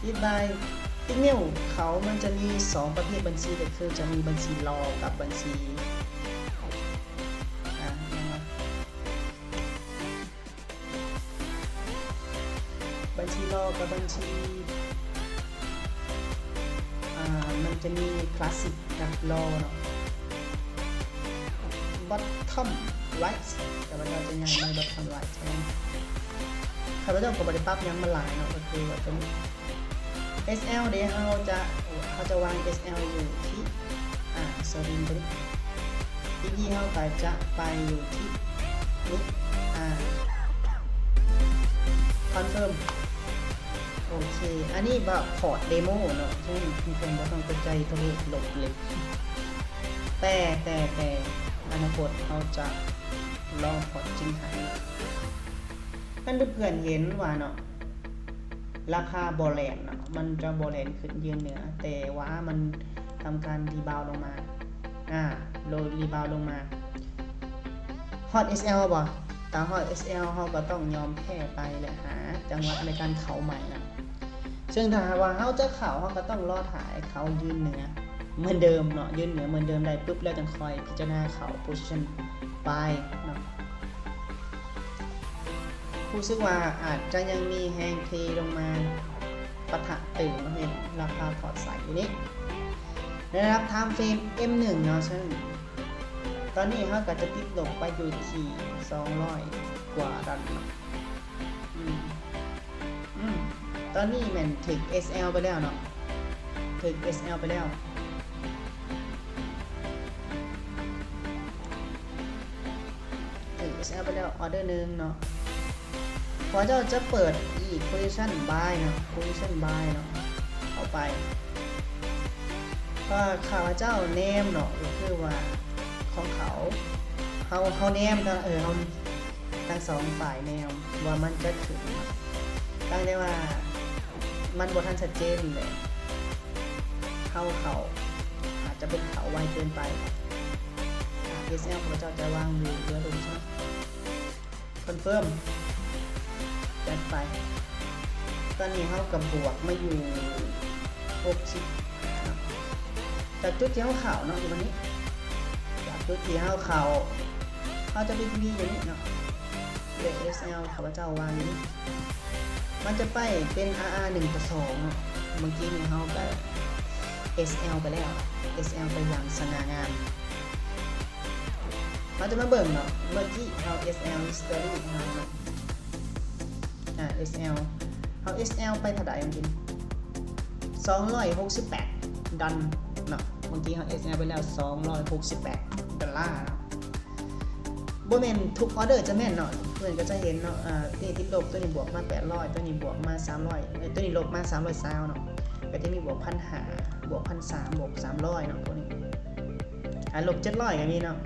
ຕິດ buy ຕິກເມວເຂົາມັນຈະມີສອງປະເພດບັນຊີ ກໍຄືຈະມີບັນຊີລໍ ກັບບັນຊີ ອາ ແມ່ນບໍ່? ບັນຊີລໍກັບບັນຊີ ອາ ມັນຈະມີຄລາສສິກກັບລໍເນາະ bottom right ແຕ່ວ່າເຮົາຈະຍ້າຍມາ bottom right ແທນ ຂ້າພະເຈົ້າກໍບໍ່ໄດ້ປັບຫຍັງມາຫຼາຍເນາະ ກໍຄືວ່າຕົວນີ້ ເອສແອລ ເດ ເຮົາຈະ ເຮົາຈະວາງ ເອສແອລ ຢູ່ທີ່ ອາ ສະວິງຕົວນີ້ ທີພີ ເຮົາກໍຈະໄປຢູ່ທີ່ນີ້ ອາ ຄອນເຟີມ ໂອເຄ ອັນນີ້ວ່າພອດເດໂມເນາະ ເຊິ່ງເພື່ອນໆບໍ່ຕ້ອງໄປໃຈໂຕເລກລົບເລີຍ. ແຕ່ ແຕ່ ແຕ່ອະນາຄົດເຮົາຈະລອງພອດຈິງໃຫ້. ເພື່ອນໆເຫັນວ່າເນາະ ລາຄາບໍ່ແລ່ນເນາະ ມັນຈະບໍ່ແລ່ນຂຶ້ນຢືນເໜືອ ແຕ່ວ່າມັນທຳການຣີບາວລົງມາ ອາ ໂລ ຣີບາວລົງມາ. ຮອດເອສແອລບໍ່? ຖ້າຮອດເອສແອລ ເຮົາກໍຕ້ອງຍອມແພ້ໄປ ແລະ ຫາຈັງຫວະໃນການເຂົ້າໃໝ່ນະ. ເຊິ່ງຖ້າຫາກວ່າເຮົາຈະເຂົ້າ ເຮົາກໍຕ້ອງລໍຖ້າໃຫ້ເຂົາຢືນເໜືອເໝືອນເດີມເນາະ, ຢືນເໜືອເໝືອນເດີມໄດ້ປຶບ ແລ້ວຈັ່ງຄ່ອຍພິຈາລະນາເຂົ້າ position buy ເນາະ. ຮູ້ສຶກວ່າອາດຈະຍັງມີແຮງເທລົງມາປະທະຕື່ມ ເຮັດລາຄາພອດໃສຢູ່ນີ້ ໃນລະດັບ time frame ເອັມໜຶ່ງ ເນາະ. ເຊິ່ງຕອນນີ້ເຮົາກໍຈະຕິດລົບໄປຢູ່ທີ່ສອງຮ້ອຍກວ່າດອນເນາະ. ອືມ ອືມ ຕອນນີ້ແມ່ນຖືກເອສແອລໄປແລ້ວເນາະ, ຖືກເອສແອລໄປແລ້ວ. ຖືກເອສແອລໄປແລ້ວ ອໍເດີໜຶ່ງເນາະ. ພວກເຈົ້າຈະເປີດອີກ position buy ເນາະ, position buy ເນາະ ເຂົ້າໄປ. ເພາະວ່າຂ້າພະເຈົ້າແນມເນາະ ກໍຄືວ່າຂອງເຂົາ ເຮົາ ເຮົາແນມ ເອີ ເຮົາ ທັງສອງຝ່າຍແນມວ່າມັນຈະຂຶ້ນເນາະ, ຕ່າງແຕ່ວ່າມັນບໍ່ທັນຊັດເຈນແຫຼະ. ເຮົາເຂົ້າ ອາດຈະເປັນເຂົ້າໄວເກີນໄປ. ອາ ເອສແອລ ຂ້າພະເຈົ້າຈະວາງຢູ່ເບື້ອງລຸ່ມເນາະ. ຄອນເຟີມ ຈັດໄປ. ຕອນນີ້ເຮົາກໍບວກມາຢູ່ຫົກສິບ ຈາກຈຸດທີ່ເຮົາເຂົ້າເນາະ ຢູ່ວັນນີ້ ຈາກຈຸດທີ່ເຮົາເຂົ້າ ເຮົາຈະໄປທີ່ນີ້ຢູ່ນີ້ເນາະ ເລກ ເອສແອລ ຂ້າພະເຈົ້າວາງຢູ່ນີ້ ມັນຈະໄປເປັນ ອາ ອາ ໜຶ່ງຕໍ່ສອງເນາະ. ເມື່ອກີ້ນີ້ເຮົາກໍ ເອສແອລ ໄປແລ້ວ ເອສແອລ ໄປຢ່າງສະຫງ່າງາມ. ເຮົາຈະມາເບິ່ງເນາະ ເມື່ອກີ້ເຮົາ ເອສແອລ history ເຮົາເນາະ ອາ ເອສແອລ ເຮົາ ເອສແອລ ໄປເທົ່າໃດເມື່ອກີ້? ສອງຮ້ອຍຫົກສິບແປດດອນເນາະ. ເມື່ອກີ້ເຮົາ ເອສແອລ ໄປແລ້ວສອງຮ້ອຍຫົກສິບແປດດອນລາເນາະ. ບໍ່ແມ່ນທຸກອອເດີຈະແມ່ນເນາະ, ເພື່ອນກໍຈະເຫັນເນາະ ອາ ນີ້ຕິດລົບ ຕົວນີ້ບວກມາແປດຮ້ອຍ ຕົວນີ້ບວກມາສາມຮ້ອຍ ເອີ ຕົວນີ້ລົບມາສາມຮ້ອຍຊາວເນາະ, ກໍຈະມີບວກພັນຫ້າ ບວກພັນສາມ ບວກສາມຮ້ອຍເນາະ ພວກນີ້. ອາ ລົບເຈັດຮ້ອຍກໍມີເນາະ,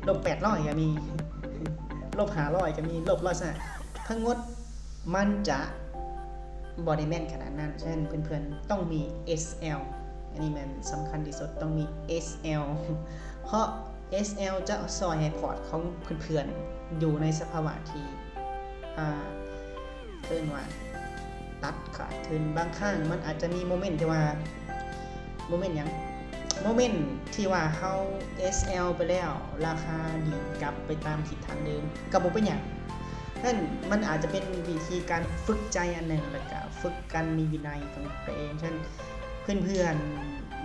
ລົບແປດຮ້ອຍກໍມີ, ລົບຫ້າຮ້ອຍກໍມີ, ລົບຮ້ອຍຊາວ ທັງໝົດມັນຈະບໍ່ໄດ້ແມ່ນຂະໜາດນັ້ນ. ສະນັ້ນເພື່ອນໆຕ້ອງມີ ເອສແອລ ອັນນີ້ແມ່ນສຳຄັນທີ່ສຸດ, ຕ້ອງມີ ເອສແອລ ເພາະ ເອສແອລ ຈະຊ່ອຍໃຫ້ພອດຂອງເພື່ອນໆຢູ່ໃນສະພາວະທີ່ ອ່າ ເອີ້ນວ່າຕັດຂາດທຶນ. ບາງຄັ້ງມັນອາດຈະມີໂມເມັນທີ່ວ່າ ໂມເມັນຫຍັງ? ໂມເມັນທີ່ວ່າເຮົາ ເອສແອລ ໄປແລ້ວ ລາຄາດີດກັບໄປຕາມທິດທາງເດີມ ກໍບໍ່ເປັນຫຍັງ. ນັ້ນມັນອາດຈະເປັນວິທີການຝຶກໃຈອັນໜຶ່ງ ແລ້ວກໍຝຶກການມີວິໄນຂອງຕົວເອງ. ສະນັ້ນເພື່ອນ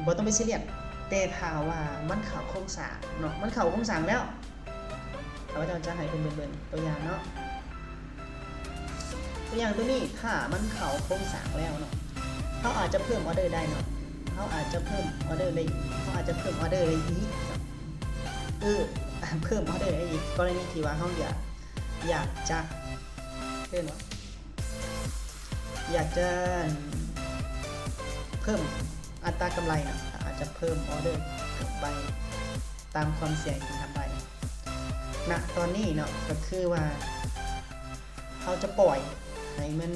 ໆບໍ່ຕ້ອງໄປຊີຣຽສ, ແຕ່ຖ້າວ່າມັນເຂົ້າໂຄງສ້າງເນາະ, ມັນເຂົ້າໂຄງສ້າງແລ້ວ ຂ້າພະເຈົ້າຈະໃຫ້ເພິ່ນເບິ່ງ ເບິ່ງຕົວຢ່າງເນາະ. ຕົວຢ່າງຕົວນີ້ ຖ້າມັນເຂົ້າໂຄງສ້າງແລ້ວເນາະ, ເຮົາອາດຈະເພີ່ມອອເດີໄດ້ເນາະ, ເຮົາອາດຈະເພີ່ມອອເດີໄດ້ອີກ, ເຮົາອາດຈະເພີ່ມອອເດີໄດ້ອີກເນາະ. ເອີ ເພີ່ມອອເດີໄດ້ອີກ ກໍລະນີທີ່ວ່າເຮົາຢາກ ຢາກຈະ ເອີ້ນວ່າ ຢາກຈະເພີ່ມອັດຕາກຳໄລເນາະ, ອາດຈະເພີ່ມອອເດີເພີ່ມໄປຕາມຄວາມສ່ຽງທີ່ຮັບໄດ້. ນະຕອນນີ້ເນາະ ກໍຄືວ່າເຮົາຈະປ່ອຍໃຫ້ມັນ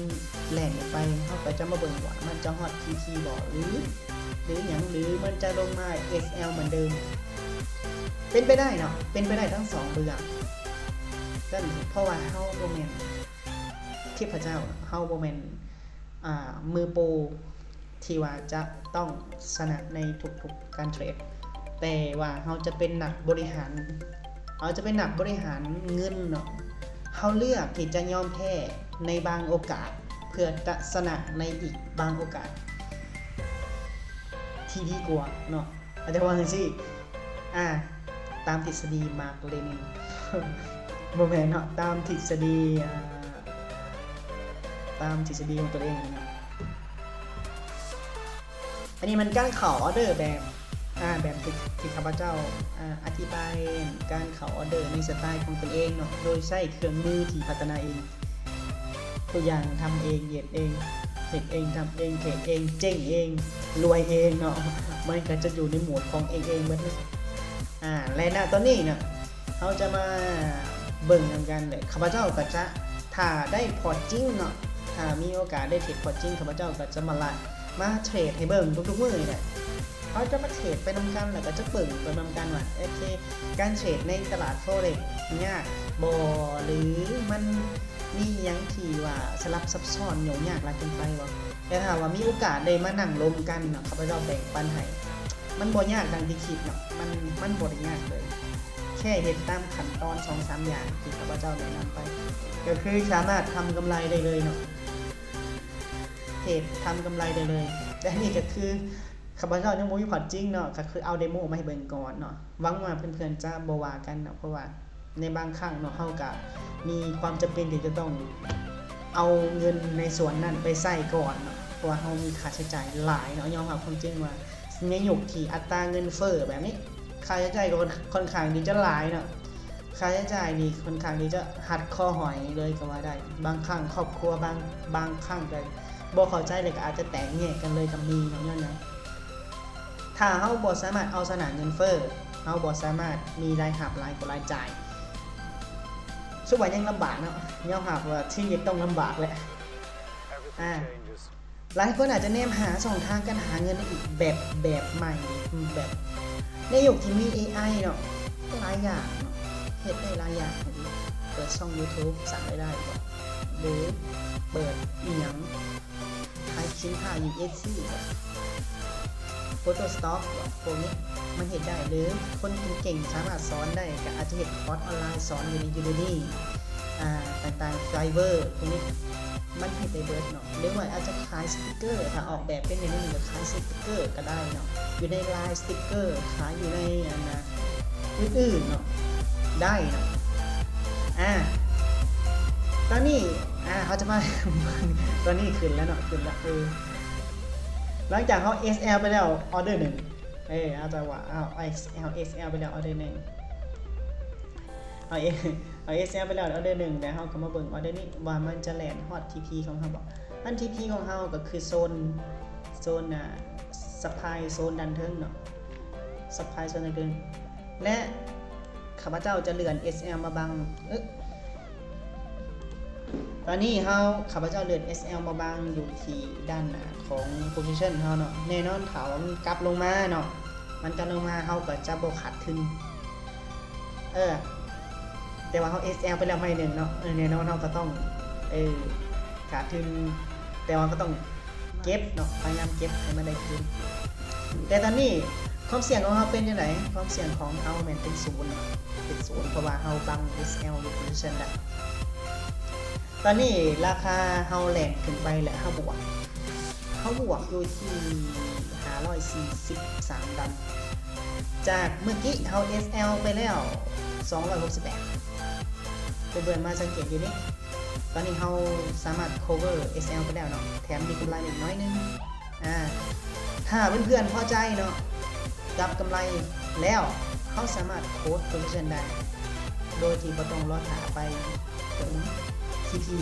ແລ່ນໄປ, ເຮົາກໍຈະມາເບິ່ງວ່າມັນຈະຮອດພີທີບໍ່ ຫຼື ຫຼືຫຍັງ ຫຼືມັນຈະລົງມາເອສແອລເໝືອນເດີມ. ເປັນໄປໄດ້ເນາະ, ເປັນໄປໄດ້ທັງສອງເບື້ອງ. ເຊິ່ງເພາະວ່າເຮົາບໍ່ແມ່ນ ເທບພະເຈົ້າ, ເຮົາບໍ່ແມ່ນ ອາ ມືໂປທີ່ວ່າຈະຕ້ອງຊະນະໃນທຸກໆການເທຣດ, ແຕ່ວ່າເຮົາຈະເປັນນັກບໍລິຫານ, ເຮົາຈະເປັນນັກບໍລິຫານເງິນເນາະ. ເຮົາເລືອກທີ່ຈະຍອມແພ້ໃນບາງໂອກາດ ເພື່ອຈະຊະນະໃນອີກບາງໂອກາດທີ່ດີກວ່າເນາະ. ອາດຈະວ່າຈັ່ງຊີ້ ອາ ຕາມທິດສະດີມາກເລນິນ ບໍ່ແມ່ນເນາະ, ຕາມທິດສະດີ ອາ ຕາມທິດສະດີຂອງຕົວເອງເນາະ. ອັນນີ້ມັນການເຂົ້າອອເດີແບບ ອາ ແບບທີ່ ທີ່ຂ້າພະເຈົ້າ ອາ ອະທິບາຍການເຂົ້າອອເດີໃນສະໄຕຂອງຕົນເອງເນາະ, ໂດຍໃຊ້ເຄື່ອງມືທີ່ພັດທະນາເອງ. ຕົວຢ່າງ ທຳເອງ ເຮັດເອງ. ເຮັດເອງ ທຳເອງ ເທຣດເອງ ເຈັ້ງເອງ ລວຍເອງເນາະ ມັນກໍຈະຢູ່ໃນໂໝດຂອງເອງໆ ເບິດເນາະ. ອາ ແລະ ນະຕອນນີ້ເນາະ ເຮົາຈະມາເບິ່ງນຳກັນເລີຍ. ຂ້າພະເຈົ້າກໍຈະ ຖ້າໄດ້ພອດຈິງເນາະ ຖ້າມີໂອກາດໄດ້ເທຣດພອດຈິງ ຂ້າພະເຈົ້າກໍຈະມາລະ ມາເທຣດໃຫ້ເບິ່ງທຸກໆມື້ນີ້ແຫຼະ. ເຮົາຈະມາເທຣດໄປນຳກັນ ແລ້ວກໍຈະເບິ່ງໄປນຳກັນວ່າ ໂອເຄ ການເທຣດໃນຕະຫຼາດ Forex ຍາກບໍ່ ຫຼື ມັນມີຫຍັງທີ່ວ່າສະຫຼັບຊັບຊ້ອນ ຫຍຸ້ງຍາກຫຼາຍເກີນໄປບໍ່. ແຕ່ຖ້າວ່າມີໂອກາດໄດ້ມານັ່ງລົມກັນເນາະ ຂ້າພະເຈົ້າແບ່ງປັນໃຫ້ ມັນບໍ່ຍາກດັ່ງທີ່ຄິດເນາະ ມັນ ມັນບໍ່ໄດ້ຍາກເລີຍ ແຄ່ເຮັດຕາມຂັ້ນຕອນສອງສາມຢ່າງທີ່ຂ້າພະເຈົ້າແນະນຳໄປ ກໍຄືສາມາດທຳກຳໄລໄດ້ເລີຍເນາະ ເທຣດທຳກຳໄລໄດ້ເລີຍ. ແຕ່ນີ້ກໍຄືຂ້າພະເຈົ້າຍັງບໍ່ມີພອດຈິງເນາະ ກໍຄືເອົາເດໂມມາໃຫ້ເບິ່ງກ່ອນເນາະ. ຫວັງວ່າເພື່ອນໆຈະບໍ່ວ່າກັນເນາະ ເພາະວ່າໃນບາງຄັ້ງເນາະ ເຮົາກໍມີຄວາມຈຳເປັນທີ່ຈະຕ້ອງເອົາເງິນໃນສ່ວນນັ້ນໄປໃຊ້ກ່ອນເນາະ ເພາະວ່າເຮົາມີຄ່າໃຊ້ຈ່າຍຫຼາຍເນາະ. ຍອມຮັບຄວາມຈິງວ່າໃນຍຸກທີ່ອັດຕາເງິນເຟີ້ແບບນີ້ ຄ່າໃຊ້ຈ່າຍກໍຄ່ອນຂ້າງທີ່ຈະຫຼາຍເນາະ. ຄ່າໃຊ້ຈ່າຍນີ້ຄ່ອນຂ້າງທີ່ຈະຮັດຄໍຫອຍເລີຍກໍວ່າໄດ້. ບາງຄັ້ງຄອບຄົວ ບາງ ບາງຄັ້ງກໍບໍ່ເຂົ້າໃຈ ແລ້ວກໍອາດຈະແຕກແຍກກັນເລີຍກໍມີເນາະ ຍ້ອນຫຍັງ? ຖ້າເຮົາບໍ່ສາມາດເອົາຊະນະເງິນເຟີ້ ເຮົາບໍ່ສາມາດມີລາຍຮັບຫຼາຍກວ່າລາຍຈ່າຍ. ສະວ່າຍັງລຳບາກເນາະ ຍອມຮັບວ່າຊີວິດຕ້ອງລຳບາກແຫຼະ. ອາ ຫຼາຍຄົນອາດຈະແນມຫາຊ່ອງທາງການຫາເງິນອີກແບບ ແບບໃໝ່ ແບບໃນຍຸກທີ່ມີເອໄອເນາະ ຫຼາຍຢ່າງເນາະ ເຮັດໄດ້ຫຼາຍຢ່າງ. ເປີດຊ່ອງ YouTube ສ້າງລາຍໄດ້ບໍ່ ຫຼື ເປີດອີ່ຫຍັງ ຂາຍສິນຄ້າ ຢູເອັສຊີ ບໍ່ Photoshop ບໍ່ ພວກນີ້ມັນເຮັດໄດ້ ຫຼື ຄົນເກັ່ງໆສາມາດສອນໄດ້ ກໍອາດຈະເຮັດຄອດອອນລາຍສອນຢູ່ໃນ Udemy ອ່າ ຕ່າງໆ Fiverr ພວກນີ້ມັນເຮັດໄດ້ເບິດເນາະ. ຫຼືວ່າອາດຈະຂາຍສະຕິກເກີ ຖ້າອອກແບບເປັນແນວນີ້ກໍຂາຍສະຕິກເກີກໍໄດ້ເນາະ ຢູ່ໃນລາຍສະຕິກເກີ ຂາຍຢູ່ໃນອັນນ່າ ອື່ນໆເນາະ ໄດ້ເນາະ. ອາ ຕອນນີ້ ອາ ເຮົາຈະມາ ຕອນນີ້ຂຶ້ນແລ້ວເນາະ ຂຶ້ນແລ້ວ ເອີ ຫຼັງຈາກເຮົາ ເອສແອລ ໄປແລ້ວອອເດີໜຶ່ງ ເອີ ເຮົາຈະວ່າ ເອົາ ເຮົາ ເຮົາ ເອສແອລ ໄປແລ້ວອອເດີໜຶ່ງ ເຮົາ ເຮົາ ເອສແອລ ໄປແລ້ວອອເດີໜຶ່ງ ແລ້ວເຮົາກໍມາເບິ່ງອອເດີນີ້ວ່າມັນຈະແລ່ນຮອດ ທີພີ ຂອງເຮົາບໍ່. ອັນ ທີພີ ຂອງເຮົາກໍຄືໂຊນ ໂຊນ ອ່າ ຊັບພລາຍໂຊນດ້ານເທິງເນາະ ຊັບພລາຍໂຊນດ້ານເທິງ ແລະ ຂ້າພະເຈົ້າຈະເລື່ອນ ເອສແອລ ມາບັງ ເອີ ຕອນນີ້ເຮົາ ຂ້າພະເຈົ້າເລື່ອນ ເອສແອລ ມາບັງຢູ່ທີ່ດ້ານໜ້າຂອງ position ເຮົາເນາະ. ແນ່ນອນ ຖ້າວ່າມັນກັບລົງມາເນາະ ມັນກັບລົງມາ ເຮົາກໍຈະບໍ່ຂາດທຶນ ເອີ ແຕ່ວ່າເຮົາ ເອສແອລ ໄປແລ້ວໄມ້ໜຶ່ງເນາະ ເອີ ແນ່ນອນເຮົາກໍຕ້ອງ ເອີ ຂາດທຶນ ແຕ່ວ່າກໍຕ້ອງເກັບເນາະ ພະຍາຍາມເກັບໃຫ້ມັນໄດ້ຄືນ. ແຕ່ຕອນນີ້ຄວາມສ່ຽງຂອງເຮົາເປັນຈັ່ງໃດ? ຄວາມສ່ຽງຂອງເຮົາແມ່ນເປັນສູນເນາະ ເປັນສູນ ເພາະວ່າເຮົາບັງ ເອສແອລ ຢູ່ position ແລ້ວ. ຕອນນີ້ລາຄາເຮົາແລ່ນຂຶ້ນໄປແລ້ວ ເຮົາບວກ ເຮົາບວກຢູ່ທີ່ຫ້າຮ້ອຍສີ່ສິບສາມດອນ ຈາກເມື່ອກີ້ເຮົາ ເອສແອລ ໄປແລ້ວສອງຮ້ອຍຫົກສິບແປດ. ເພື່ອນໆມາສັງເກດຢູ່ນີ້ ຕອນນີ້ເຮົາສາມາດ cover ເອສແອລ ໄປແລ້ວເນາະ ແຖມມີກຳໄລອີກໜ້ອຍໜຶ່ງ. ອາ ຖ້າເພື່ອນໆພໍໃຈເນາະ ຈັບກຳໄລແລ້ວ ເຮົາສາມາດ close position ໄດ້ ໂດຍທີ່ບໍ່ຕ້ອງລໍຖ້າໄປເຖິງ ທີພີ.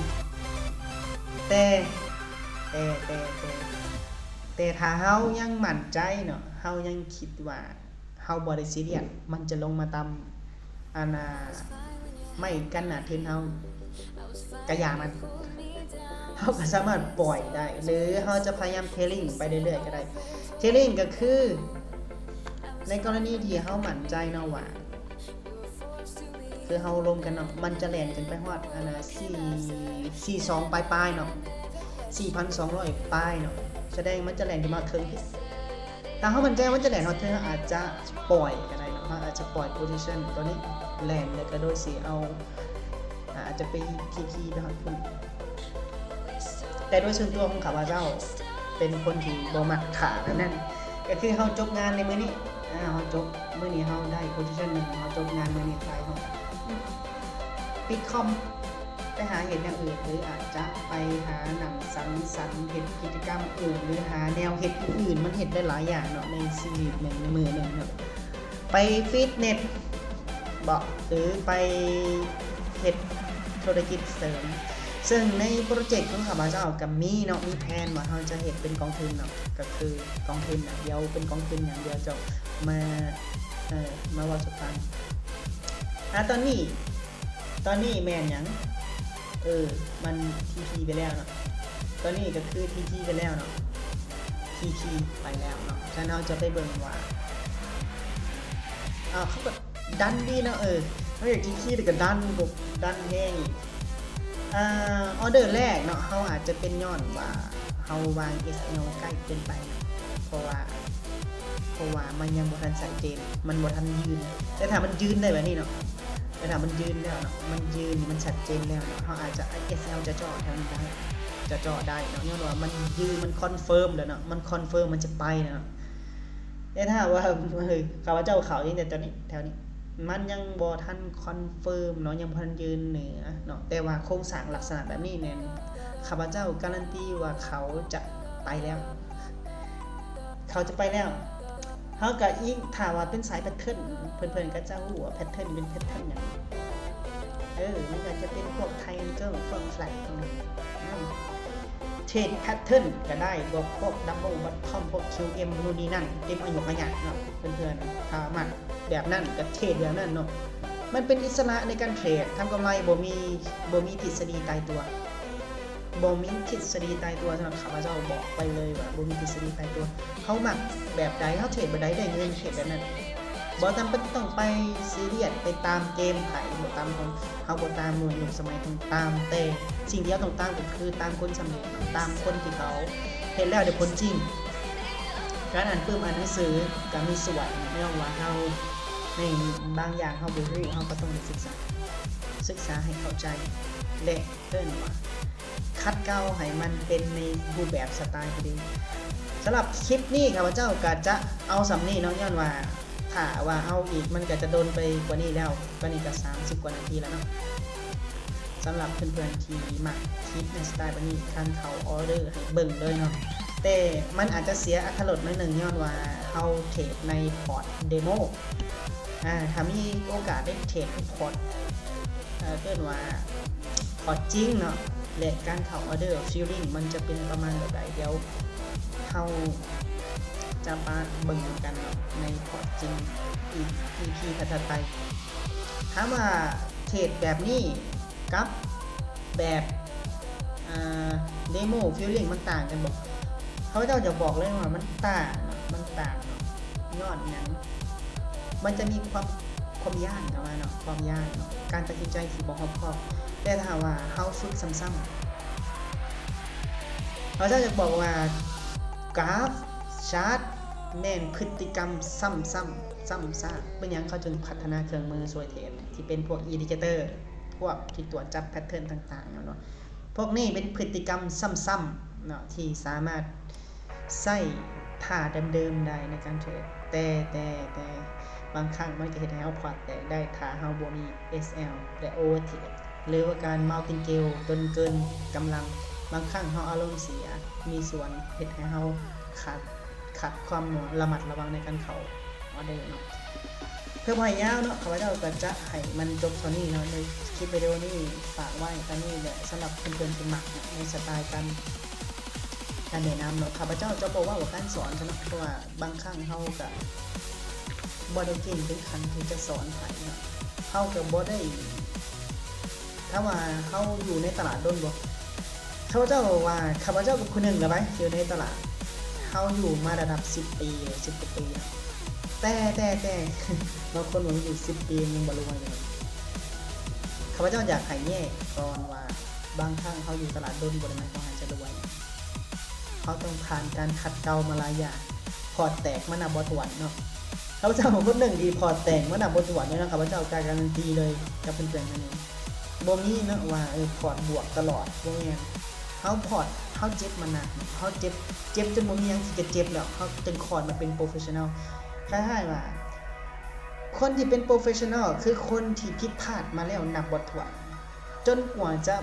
ແຕ່ ແຕ່ ແຕ່ ແຕ່ ແຕ່ຖ້າເຮົາຍັງໝັ້ນໃຈເນາະ ເຮົາຍັງຄິດວ່າ ເຮົາບໍ່ໄດ້ຊີຣຽສ ມັນຈະລົງມາຕາມ ອັນນ່າ ໄມ້ກັນໜ້າທຶນເຮົາ ກະຢ່າມັນ ເຮົາກໍສາມາດປ່ອຍໄດ້ ຫຼື ເຮົາຈະພະຍາຍາມ trailing ໄປເລື້ອຍໆກໍໄດ້. Trailing ກໍຄື ໃນກໍລະນີທີ່ເຮົາໝັ້ນໃຈເນາະວ່າ ຄືເຮົາລົມກັນເນາະ ມັນຈະແລ່ນຂຶ້ນໄປຮອດ ອັນນ່າ ສີ່ ສີ່ສອງປາຍໆເນາະ ສີ່ພັນສອງຮ້ອຍປາຍເນາະ ສະແດງມັນຈະແລ່ນຂຶ້ນມາເຄິ່ງ ຖ້າເຮົາໝັ້ນໃຈວ່າມັນຈະແລ່ນຮອດເທິງ ເຮົາອາດຈະປ່ອຍກໍໄດ້ເນາະ ເຮົາອາດຈະປ່ອຍ position ຕົວນີ້ແລ່ນ ແລ້ວກໍໂດຍຊິເອົາ ອາ ອາດຈະໄປ ທີພີ ໄປຮອດພຸ້ນ. ແຕ່ໂດຍສ່ວນຕົວຂອງຂ້າພະເຈົ້າ ເປັນຄົນທີ່ບໍ່ມັກຖ້າແບບນັ້ນ ກໍຄືເຮົາຈົບງານໃນມື້ນີ້ ອາ ເຮົາຈົບ ມື້ນີ້ເຮົາໄດ້ position ໜຶ່ງ ເຮົາຈົບງານມື້ນີ້ໄປ ເຮົາປິດຄອມ ໄປຫາເຮັດຢ່າງອື່ນ ຫຼື ອາດຈະໄປຫານັ່ງສັງສັນ ເຮັດກິດຈະກຳອື່ນ ຫຼື ຫາແນວເຮັດອື່ນໆ ມັນເຮັດໄດ້ຫຼາຍຢ່າງເນາະ ໃນຊີວິດໜຶ່ງ ໃນມື້ໜຶ່ງເນາະ ໄປຟິດເນັດບໍ ຫຼື ໄປເຮັດທຸລະກິດເສີມ. ເຊິ່ງໃນໂປຣເຈັກຂອງຂ້າພະເຈົ້າກໍມີເນາະ ມີແຜນວ່າເຮົາຈະເຮັດເປັນກອງທຶນເນາະ ກໍຄືກອງທຶນນະ ດຽວເປັນກອງທຶນຫຍັງ ດຽວຈະມາ ເອີ ມາເວົ້າສູ່ຟັງ. ອາ ຕອນນີ້ ຕອນນີ້ແມ່ນຫຍັງ? ເອີ ມັນທີທີໄປແລ້ວເນາະ ຕອນນີ້ກໍຄືທີທີໄປແລ້ວເນາະ ທີທີໄປແລ້ວເນາະ. ສະນັ້ນເຮົາຈະໄປເບິ່ງວ່າ ອາ ເຂົາກໍດັນດີເນາະ ເອີ ເຮົາຢາກທີທີແຕ່ກໍດັນ ດັນແຮງອີກ. ອາ ອໍເດີແລກເນາະ ເຮົາອາດຈະເປັນຍ້ອນວ່າເຮົາວາງເອສແອລໃກ້ເກີນໄປເນາະ ເພາະວ່າ ເພາະວ່າມັນຍັງບໍ່ທັນຊັດເຈນ ມັນບໍ່ທັນຢືນ. ແຕ່ຖ້າມັນຢືນໄດ້ແບບນີ້ເນາະ ແຕ່ຖ້າມັນຢືນແລ້ວເນາະ ມັນຢືນ ມັນຊັດເຈນແລ້ວເນາະ ເຮົາອາດຈະ ເອສແອລຈະເຈາະແຖວນີ້ໄດ້ ຈະເຈາະໄດ້ເນາະ ຍ້ອນວ່າມັນຢືນ ມັນຄອນເຟີມແລ້ວເນາະ ມັນຄອນເຟີມມັນຈະໄປແລ້ວເນາະ. ແຕ່ຖ້າຫາກວ່າ ເອີ ຂ້າພະເຈົ້າເຂົ້າເອງ ແຕ່ຕອນນີ້ ແຖວນີ້ ມັນຍັງບໍ່ທັນຄອນເຟີມເນາະ ຍັງບໍ່ທັນຢືນເໜືອເນາະ ແຕ່ວ່າໂຄງສ້າງລັກສະນະແບບນີ້ແມ່ນ ຂ້າພະເຈົ້າກາຣັນຕີວ່າເຂົາຈະໄປແລ້ວ ເຂົາຈະໄປແລ້ວ. ເຮົາກະອີງ ຖ້າວ່າເປັນສາຍແພັດເທີນ ເພື່ອນໆກໍຈະຮູ້ວ່າແພັດເທີນເປັນແພັດເທີນຫຍັງ. ເອີ ມັນກໍຈະເປັນພວກໄທແອງເກີ້ ພວກໄຕຣແອງເກີ້ ອືມ ເທຣດແພັດເທີນກໍໄດ້ ພວກ ພວກດັບເບິນບັອດທອມ ພວກຄິວເອັມ ນູ່ນນີ້ນັ້ນ ເຕັມອາຍຸອາຍະເນາະ ເພື່ອນໆ ຖ້າມັກແບບນັ້ນກໍເທຣດແບບນັ້ນເນາະ. ມັນເປັນອິດສະຫຼະໃນການເທຣດ ທຳກຳໄລ ບໍ່ມີ ບໍ່ມີທິດສະດີຕາຍຕົວ. ບໍ່ມີທິດສະດີຕາຍຕົວ ສຳລັບຂ້າພະເຈົ້າບອກໄປເລີຍວ່າບໍ່ມີທິດສະດີຕາຍຕົວ. ເຮົາມັກແບບໃດ ເຮົາເທຣດແບບໃດໄດ້ເງິນ ເທຣດແບບນັ້ນ ບໍ່ຈຳເປັນຕ້ອງໄປຊີຣຽສ ໄປຕາມເກມໃຜ ບໍ່ຕາມຂອງ ເຮົາບໍ່ຕາມມວນຍຸກສະໄໝຕ່າງໆ ແຕ່ສິ່ງທີ່ເຮົາຕ້ອງຕາມກໍຄືຕາມຄົນສຳເລັດ ຕາມຄົນທີ່ເຂົາເຮັດແລ້ວໄດ້ຜົນຈິງ. ການອ່ານປຶ້ມອ່ານໜັງສືກໍມີສ່ວນ ຍ້ອນວ່າເຮົາ ໃນບາງຢ່າງເຮົາບໍ່ຮູ້ ເຮົາກໍຕ້ອງໄດ້ສຶກສາ ສຶກສາໃຫ້ເຂົ້າໃຈ ແລະ ເອີ້ນວ່າຂັດເກົາໃຫ້ມັນເປັນໃນຮູບແບບສະໄຕລ໌ຕົວເອງ. ສຳລັບຄລິບນີ້ຂ້າພະເຈົ້າກໍຈະເອົາສ່ຳນີ້ເນາະ ຍ້ອນວ່າຖ້າວ່າເອົາອີກມັນກໍຈະດົນໄປກວ່ານີ້ແລ້ວ, ຕອນນີ້ກໍສາມສິບກວ່ານາທີແລ້ວເນາະ. ສຳລັບເພື່ອນໆທີ່ມັກຄລິບໃນສະໄຕລ໌ແບບນີ້ ຄັນເຂົ້າອໍເດີໃຫ້ເບິ່ງເລີຍເນາະ, ແຕ່ມັນອາດຈະເສຍອັດຖະລົດໜ້ອຍໜຶ່ງ ຍ້ອນວ່າເຮົາເທຣດໃນພອດເດໂມ. ອາ ຖ້າມີໂອກາດໄດ້ເທຣດພອດ ເອີ້ນວ່າພອດຈິງເນາະ ແລະ ການເຂົ້າອໍເດີຟີລລິ້ງ ມັນຈະເປັນປະມານແບບໃດ ດຽວເຮົາຈະມາເບິ່ງນຳກັນເນາະ ໃນພອດຈິງ ອີ ອີພີຖັດໆໄປ. ຖາມວ່າເທຣດແບບນີ້ກັບແບບ ອາ ເດໂມຟີລລິ້ງ ມັນຕ່າງກັນບໍ່? ຂ້າພະເຈົ້າຢາກບອກເລີຍວ່າມັນຕ່າງເນາະ ມັນຕ່າງເນາະ. ຍ້ອນຫຍັງ? ມັນຈະມີຄວາມ ຄວາມຢ້ານເຂົ້າມາເນາະ ຄວາມຢ້ານເນາະ ການຕັດສິນໃຈທີ່ບໍ່ຮອບຄອບ. ແຕ່ຖ້າວ່າເຮົາຝຶກຊ້ຳໆ ເຮົາຈະຢາກບອກວ່າກາຟ ຊາດ ແມ່ນພຶດຕິກຳຊ້ຳໆ ຊ້ຳຊາກ. ເປັນຫຍັງເຂົາຈຶ່ງພັດທະນາເຄື່ອງມືຊ່ວຍເທຣດ ທີ່ເປັນພວກອິນດິເຄເຕີ ພວກທີ່ຕວດຈັບແພັດເທີນຕ່າງໆເນາະ? ພວກນີ້ເປັນພຶດຕິກຳຊ້ຳໆເນາະ ທີ່ສາມາດ ໃຊ້ທ່າເດີມໆໄດ້ໃນການເທຣດ ແຕ່ ແຕ່ ແຕ່ບາງຄັ້ງມັນກໍເຮັດໃຫ້ເຮົາພອດແຕກໄດ້ ຖ້າເຮົາບໍ່ມີເອສແອລ ແລະ ໂອເວີເທຣດ ຫຼືວ່າການເມົາຕິງເກວຈົນເກີນກຳລັງ. ບາງຄັ້ງເຮົາອາລົມເສຍ ມີສ່ວນເຮັດໃຫ້ເຮົາຂາດ ຂາດຄວາມລະມັດລະວັງໃນການເຂົ້າອໍເດີເນາະ. ເພື່ອບໍ່ໃຫ້ຍາວເນາະ ຂ້າພະເຈົ້າກໍຈະໃຫ້ມັນຈົບເທົ່ານີ້ເນາະ ໃນຄລິບວິດີໂອນີ້ຝາກໄວ້ເທົ່ານີ້ແຫຼະ. ສຳລັບເພື່ອນໆທີ່ມັກເນາະ ໃນສະໄຕລ໌ການ ການແນະນຳເນາະ ຂ້າພະເຈົ້າຈະບໍ່ເວົ້າການສອນຊະເນາະ ເພາະວ່າບາງຄັ້ງເຮົາກະບໍ່ໄດ້ເກັ່ງເຖິງຂັ້ນທີ່ຈະສອນໃຜເນາະ ເຮົາກະບໍ່ໄດ້ ຖ້າວ່າເຮົາຢູ່ໃນຕະຫຼາດດົນບໍ່? ຂ້າພະເຈົ້າວ່າ ຂ້າພະເຈົ້າກໍຜູ້ໜຶ່ງລະໄປ ຢູ່ໃນຕະຫຼາດ ເຮົາຢູ່ມາລະດັບສິບປີ ສິບກວ່າປີເນາະ ແຕ່ ແຕ່ ແຕ່ ບາງຄົນວ່າຢູ່ສິບປີຍັງບໍ່ລວຍເລີຍ. ຂ້າພະເຈົ້າຢາກໃຫ້ແຍກກ່ອນວ່າ ບາງຄັ້ງເຮົາຢູ່ຕະຫຼາດດົນບໍ່ໄດ້ໝາຍຄວາມວ່າຈະລວຍ. ເຮົາຕ້ອງຜ່ານການຂັດເກົາມາຫຼາຍຢ່າງ, ພອດແຕກມານັບບໍ່ຖ້ວນເນາະ. ຂ້າພະເຈົ້າເປັນຄົນໜຶ່ງທີ່ພອດແຕກມານັບບໍ່ຖ້ວນເລີຍເນາະ, ຂ້າພະເຈົ້າກ້າກາຣັນຕີເລີຍກັບເພື່ອນໆ ແນວນີ້. ບໍ່ມີເນາະວ່າ ເອີ ພອດບວກຕະຫຼອດ, ບໍ່ແມ່ນ. ເຮົາພອດ, ເຮົາເຈັບມາໜັກ, ເຮົາເຈັບ, ເຈັບຈົນບໍ່ມີຫຍັງທີ່ຈະເຈັບແລ້ວ, ເຮົາຈຶ່ງຄອດມາເປັນ professional. ຄ້າຍໆວ່າ ຄົນທີ່ເປັນ professional ຄືຄົນທີ່ຜິດພາດມາແລ້ວນັບບໍ່ຖ້ວນ. ຈົນກວ່າຈະ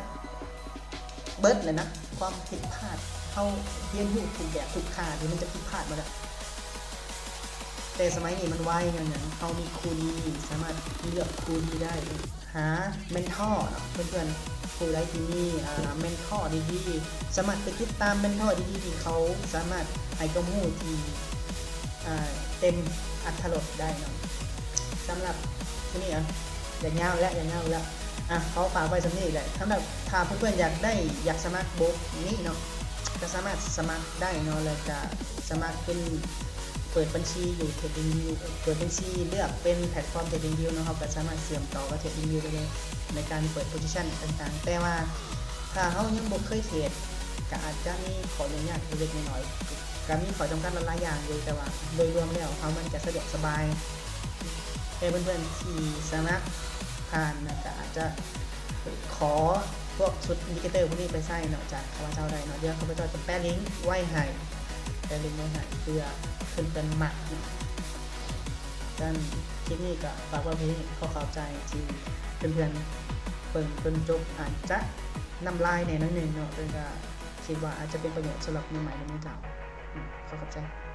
ເບິດແຫຼະນະ ຄວາມຜິດພາດ. ເຮົາຮຽນຮູ້ທຸກແບບທຸກທ່າທີ່ມັນຈະຜິດພາດມາແລ້ວ. ແຕ່ສະໄໝນີ້ມັນໄວ ຍ້ອນຫຍັງ? ເຮົາມີຄູດີ, ສາມາດເລືອກຄູດີໄດ້, ຫາ mentor ເນາະ ເພື່ອນ ຜູ້ໃດທີ່ມີ ອ່າ ເມັນທໍດີໆ ສາມາດໄປຕິດຕາມເມັນທໍດີໆ ທີ່ເຂົາສາມາດໃຫ້ຄວາມຮູ້ທີ່ ອ່າ ເຕັມອັດຖະລົດໄດ້ເນາະ. ສຳລັບມື້ນີ້ ອ່ະ ຢາກຍາວແລ້ວ ຢາກຍາວແລ້ວ ອ່ະ ຂໍຝາກໄວ້ສ່ຳນີ້ແຫຼະ. ສຳລັບຖ້າເພື່ອນໆຢາກໄດ້ ຢາກສະໝັກບົດນີ້ເນາະ ກໍສາມາດສະໝັກໄດ້ເນາະ ແລ້ວກໍສະໝັກເປັນ ເປີດບັນຊີຢູ່ TradingView ເປີດບັນຊີເລືອກເປັນແພລດຟອມ TradingView ເນາະ, ເຮົາກໍສາມາດເຊື່ອມຕໍ່ກັບ TradingView ໄດ້ເລີຍ ໃນການເປີດ position ຕ່າງໆ. ແຕ່ວ່າຖ້າເຮົາຍັງບໍ່ເຄີຍເທຣດ ກໍອາດຈະມີຂໍ້ຫຍຸ້ງຍາກເລັກໆນ້ອຍໆ, ກໍມີຂໍ້ຈຳກັດຫຼາຍໆຢ່າງຢູ່, ແຕ່ວ່າໂດຍລວມແລ້ວເຮົາມັນຈະສະດວກສະບາຍ. ແຕ່ເພື່ອນໆທີ່ສະໝັກຜ່ານນະ ກໍອາດຈະ ຂໍພວກຊຸດອິນດິເຄເຕີພວກນີ້ໄປໃຊ້ເນາະ ຈາກຂ້າພະເຈົ້າໄດ້ເນາະ. ດຽວຂ້າພະເຈົ້າຈະແປະລິງໄວ້ໃຫ້ ແປະລິງໄວ້ໃຫ້ເພື່ອເພື່ອນໆມັກເນາະ. ຊັ້ນຄລິບນີ້ກໍຝາກໄວ້ພຽງນີ້. ຂໍຂອບໃຈທີ່ເພື່ອນໆເບິ່ງຈົນຈົບ. ອາດຈະນ້ຳລາຍແດ່ໜ້ອຍໜຶ່ງເນາະ, ແຕ່ກໍຄິດວ່າອາດຈະເປັນປະໂຫຍດສຳລັບມືໃໝ່ແລະມືເກົ່າ. ອືມ ຂໍຂອບໃຈ.